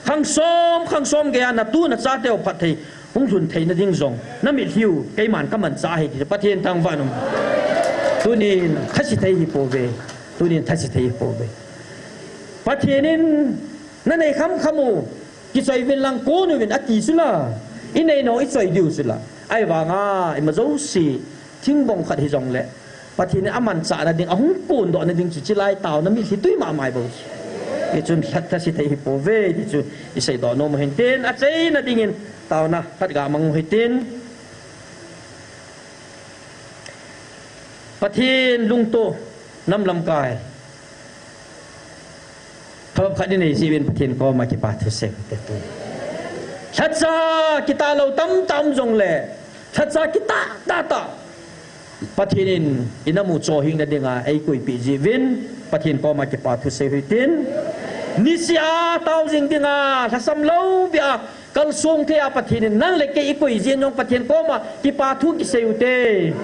khang som, khang som geiya natu nachateu phatthei hung lhun theina ding jong namitlhi u keiman kamanchah ahi ti Pathen thangvah in um. Tunin thase thei hi pouve. Tunin thase thei hi pouve. Pathen in nanei khamkham u, kichoi uvin lang kon uvin ati chula, inei nau ichoi diu chula. Ahivanga ima jouse thingbong khat hijongle Pathen in amanchahna ding, ahung kondohna ding chu chilai taona mitlhi tui mama bou chu. Hichun lhat thase thei hi pouve ti chu iseidoh nom u hintin, achaina dingin taona lhat ga mang u hitin. Pathen lungtoh, nam lamkai. Phabep khat inei jeh uvin Pathen koma kipa thusei u hite tu. Lhacha kitah lou tamtah um jongle, lhacha kitah tahtah Pathen in inam u chohhingna dinga eikoipeh jeh uvin Pathen koma kipa thusei u hitin. Niseh a tao jing dinga lhasam lou beh a kalsong thei a Pathen in nang le kei ikoi jeh in jong Pathen koma kipa thu kisei u hite.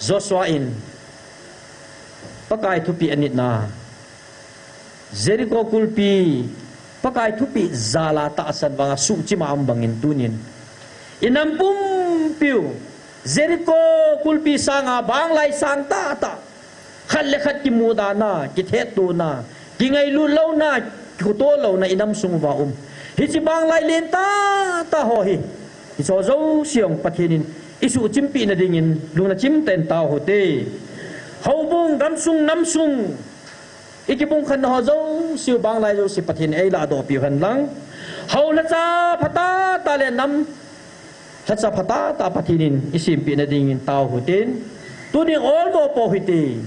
Joshua in Pakai thupeh anitna, Jericho kulpi Pakai thupeh jal a tahsan vanga suhchim a um bangin tunin, i nam pumpiu Jericho kulpi sanga banglai sang tahtah, khat le khat kimudana, kithettohna, kingailut louna, kikhuto louna i nam sung uva um. Hiche banglai len tahtah ho hi, hiche ho jouse jong Pathen in i suhchimpeh na dingin lungna chimtah in tao hite. Houbung, gamsung, namsung, i kibung khanna ho jouse, banglai jouse Pathen in eiladoh piu hen lang, hou lhacha phatah tah le nam lhacha phatah tah Pathen in i sempeh na dingin tao hite. Tunin olmo pou hite.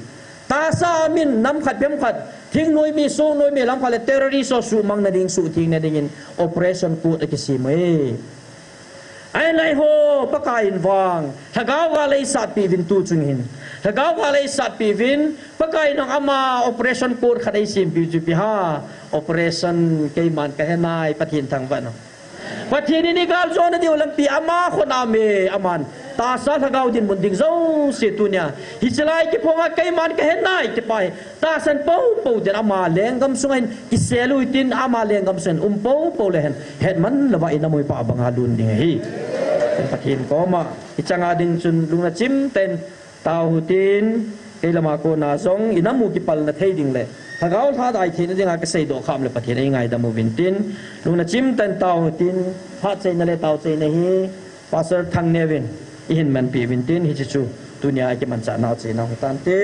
Tahsa a min nam khat, pem khat, thingnoimi, songnoimi, lam khat le terrorist ho suhmang na ding, suhtheng na dingin operation code akisem e. Ahin lai ho, Pakai in vang lhagao gal eisatpeh uvin tu chung hin. Lhagao gal eisatpeh uvin, Pakai in jong ama operation code khat eisempeh u chu ipi ham. Operation Keiman Kahe Nai, Pathen thangvah in. Pathen in i galjona diu lampi ama khut a um e, aman tahsa lhagao dinmun ding jouse tunia, hiche lai kiphonga Keiman Kahe Nai tipa hi tahsan poupou din ama lenggam sunga hin kisel u hitin, ama lenggam sunga hin um poupou le hen, hetman louva i nam u i pa banga lut ding ahi. Pathen koma hiche nga ding chun lungna chimtah in tao hitin, kei lama kona jong i nam u kipalna thei ding le lhagao lhadai theina dinga kaseidoh kham le Pathen eingaidam uvin tin, lungna chimtah in tao hitin, phat cheina le tao cheina hi Pastor Thangneo in eihin manpeh uvin tin, hiche chu tunia i kimanchah nau chena hitante.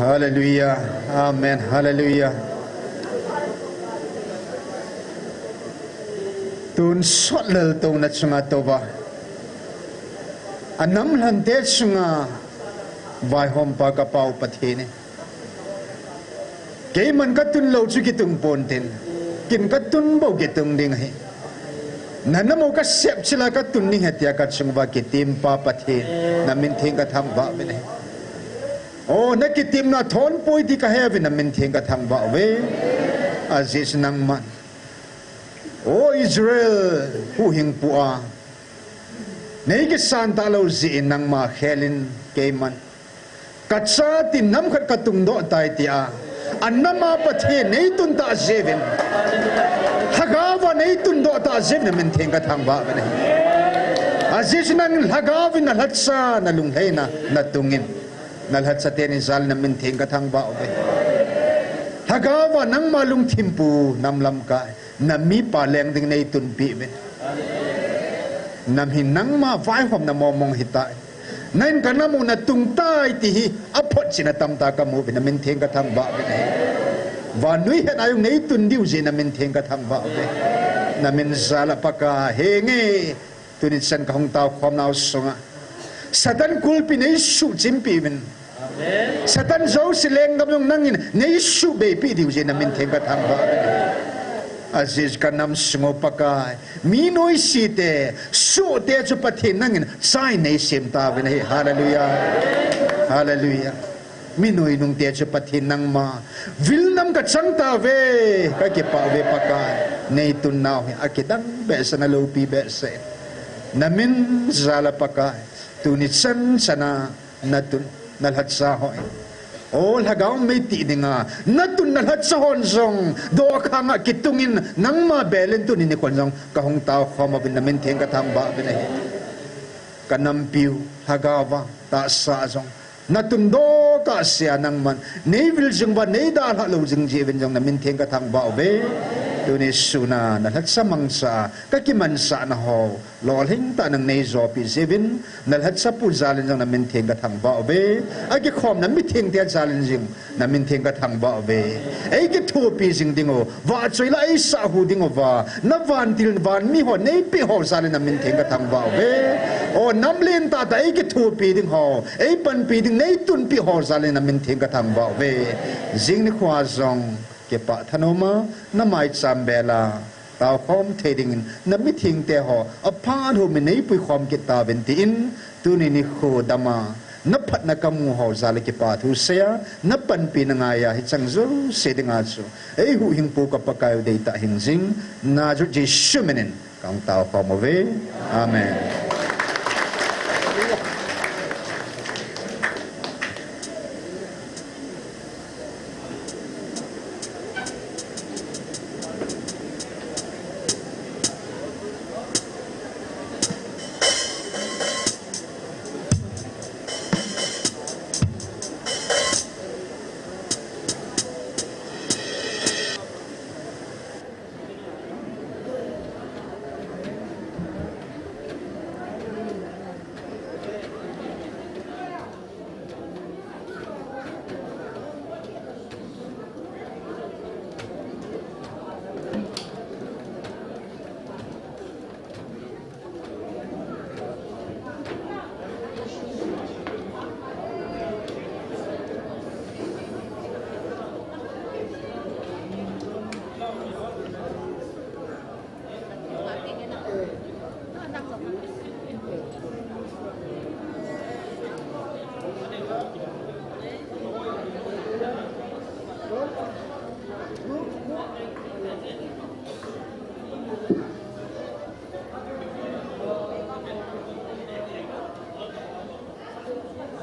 Hallelujah. Amen. Hallelujah. Tun sot lel tona chunga touva, anam lhante chunga vaihompa ka Pau Pathen e, keiman ka tun lou chu kitung ponte, kin ka tun bou kitung ding ahi. Na nam u ka sep chila ka tun ding ahi tia ka chunga kitempa Pathen, na min theng ka thangvah uve. O, na kitemna thon poi ti ka he uve, na min theng ka thangvah uve. Ajeh chu nangman, O Israel huhhingpu a, nei kisan talou jeh in nangma khel in keiman, ka cha tin nam khat ka tungdoh tai tia, anam a Pathen nei tun tah jeh uvin, Lhagao va nei tungdoh tah jeh uvin na min theng ka thangvah uve. Ajeh chu nangin Lhagao vin na lhacha, na lunglhaina na tungin, na lhacha teni jal na min theng ka thangvah uve. Lhagao va nangma lungthim pu nam lamkai, na mipa leng ding nei tunpi uvin. Nam hi nangma vaihomna mongmong hitai. Nangin ka nam u na tung tai ti hi aphotchetna tamtah ka mu uve, na min theng ka thangvah uve. Vannoi het a jong nei tun diu jeh na min theng ka thangvah uve. Na min jal a Pakai, henge, tuni chan ka hung taokhom nau sunga Satan kulpi nei suhchimpi uvin. Satan jouse lenggam jong nangin nei suhbeipi diu jeh na min theng ka thangvah uve. Ajeh chu ka nam sung u Pakai, mi noisete, sohte chu Pathen nangin chai nei sem tauve ahi. Hallelujah. Hallelujah. Mi noinungte chu Pathen nangma vil nam ka chang tauve, ka kipah uve Pakai. Nei tun nau hi akidang behseh, na loupi behseh. Na min jal a Pakai, tuni chan chan a na tun, na lhacha ho in, O Lhagao mei ti dinga na tun na lhacha hon jong dokhang a kitung in nangma bel in tuni nikho jong ka hung taokhom uvin, na min theng ka thangvah uve ahi. Ka nampiu Lhagao va tahsa jong na tungdoh kahsea nangman nei vil jing uva nei dalha lou jing jeh uvin jong na min theng ka thangvah uve. Tuni sun a na lhacha mangcha a ka kimanchah na ho lolhing tah nang nei jopi jeh uvin, na lhacha pu jal in jong na min theng ka thangvah uve. Akikhomna mithengte jal in jong na min theng ka thangvah uve. Ei kithopi jing diu, vahchoi la ei sah hu diu va, na vantil vanmi ho nei peh ho jal in na min theng ka thangvah uve. O nam lentah tah ei kithopi ding ho, ei panpi ding nei tunpi ho jal in na min theng ka thangvah uve. Jing nikho a jong kipah thanom a na maicham bel a taokhom thei dingin na mithengte ho aphat hum in nei puikhom kit tauvin tin, tuni nikho dam a na phatna ka mu ho jal a kipathu sei a, na panpina ngai a hicheng jouse dinga chu ei huhhingpu ka Pakai u deitah hing jing, Nazareth Jesu min in ka hung taokhom uve. Amen.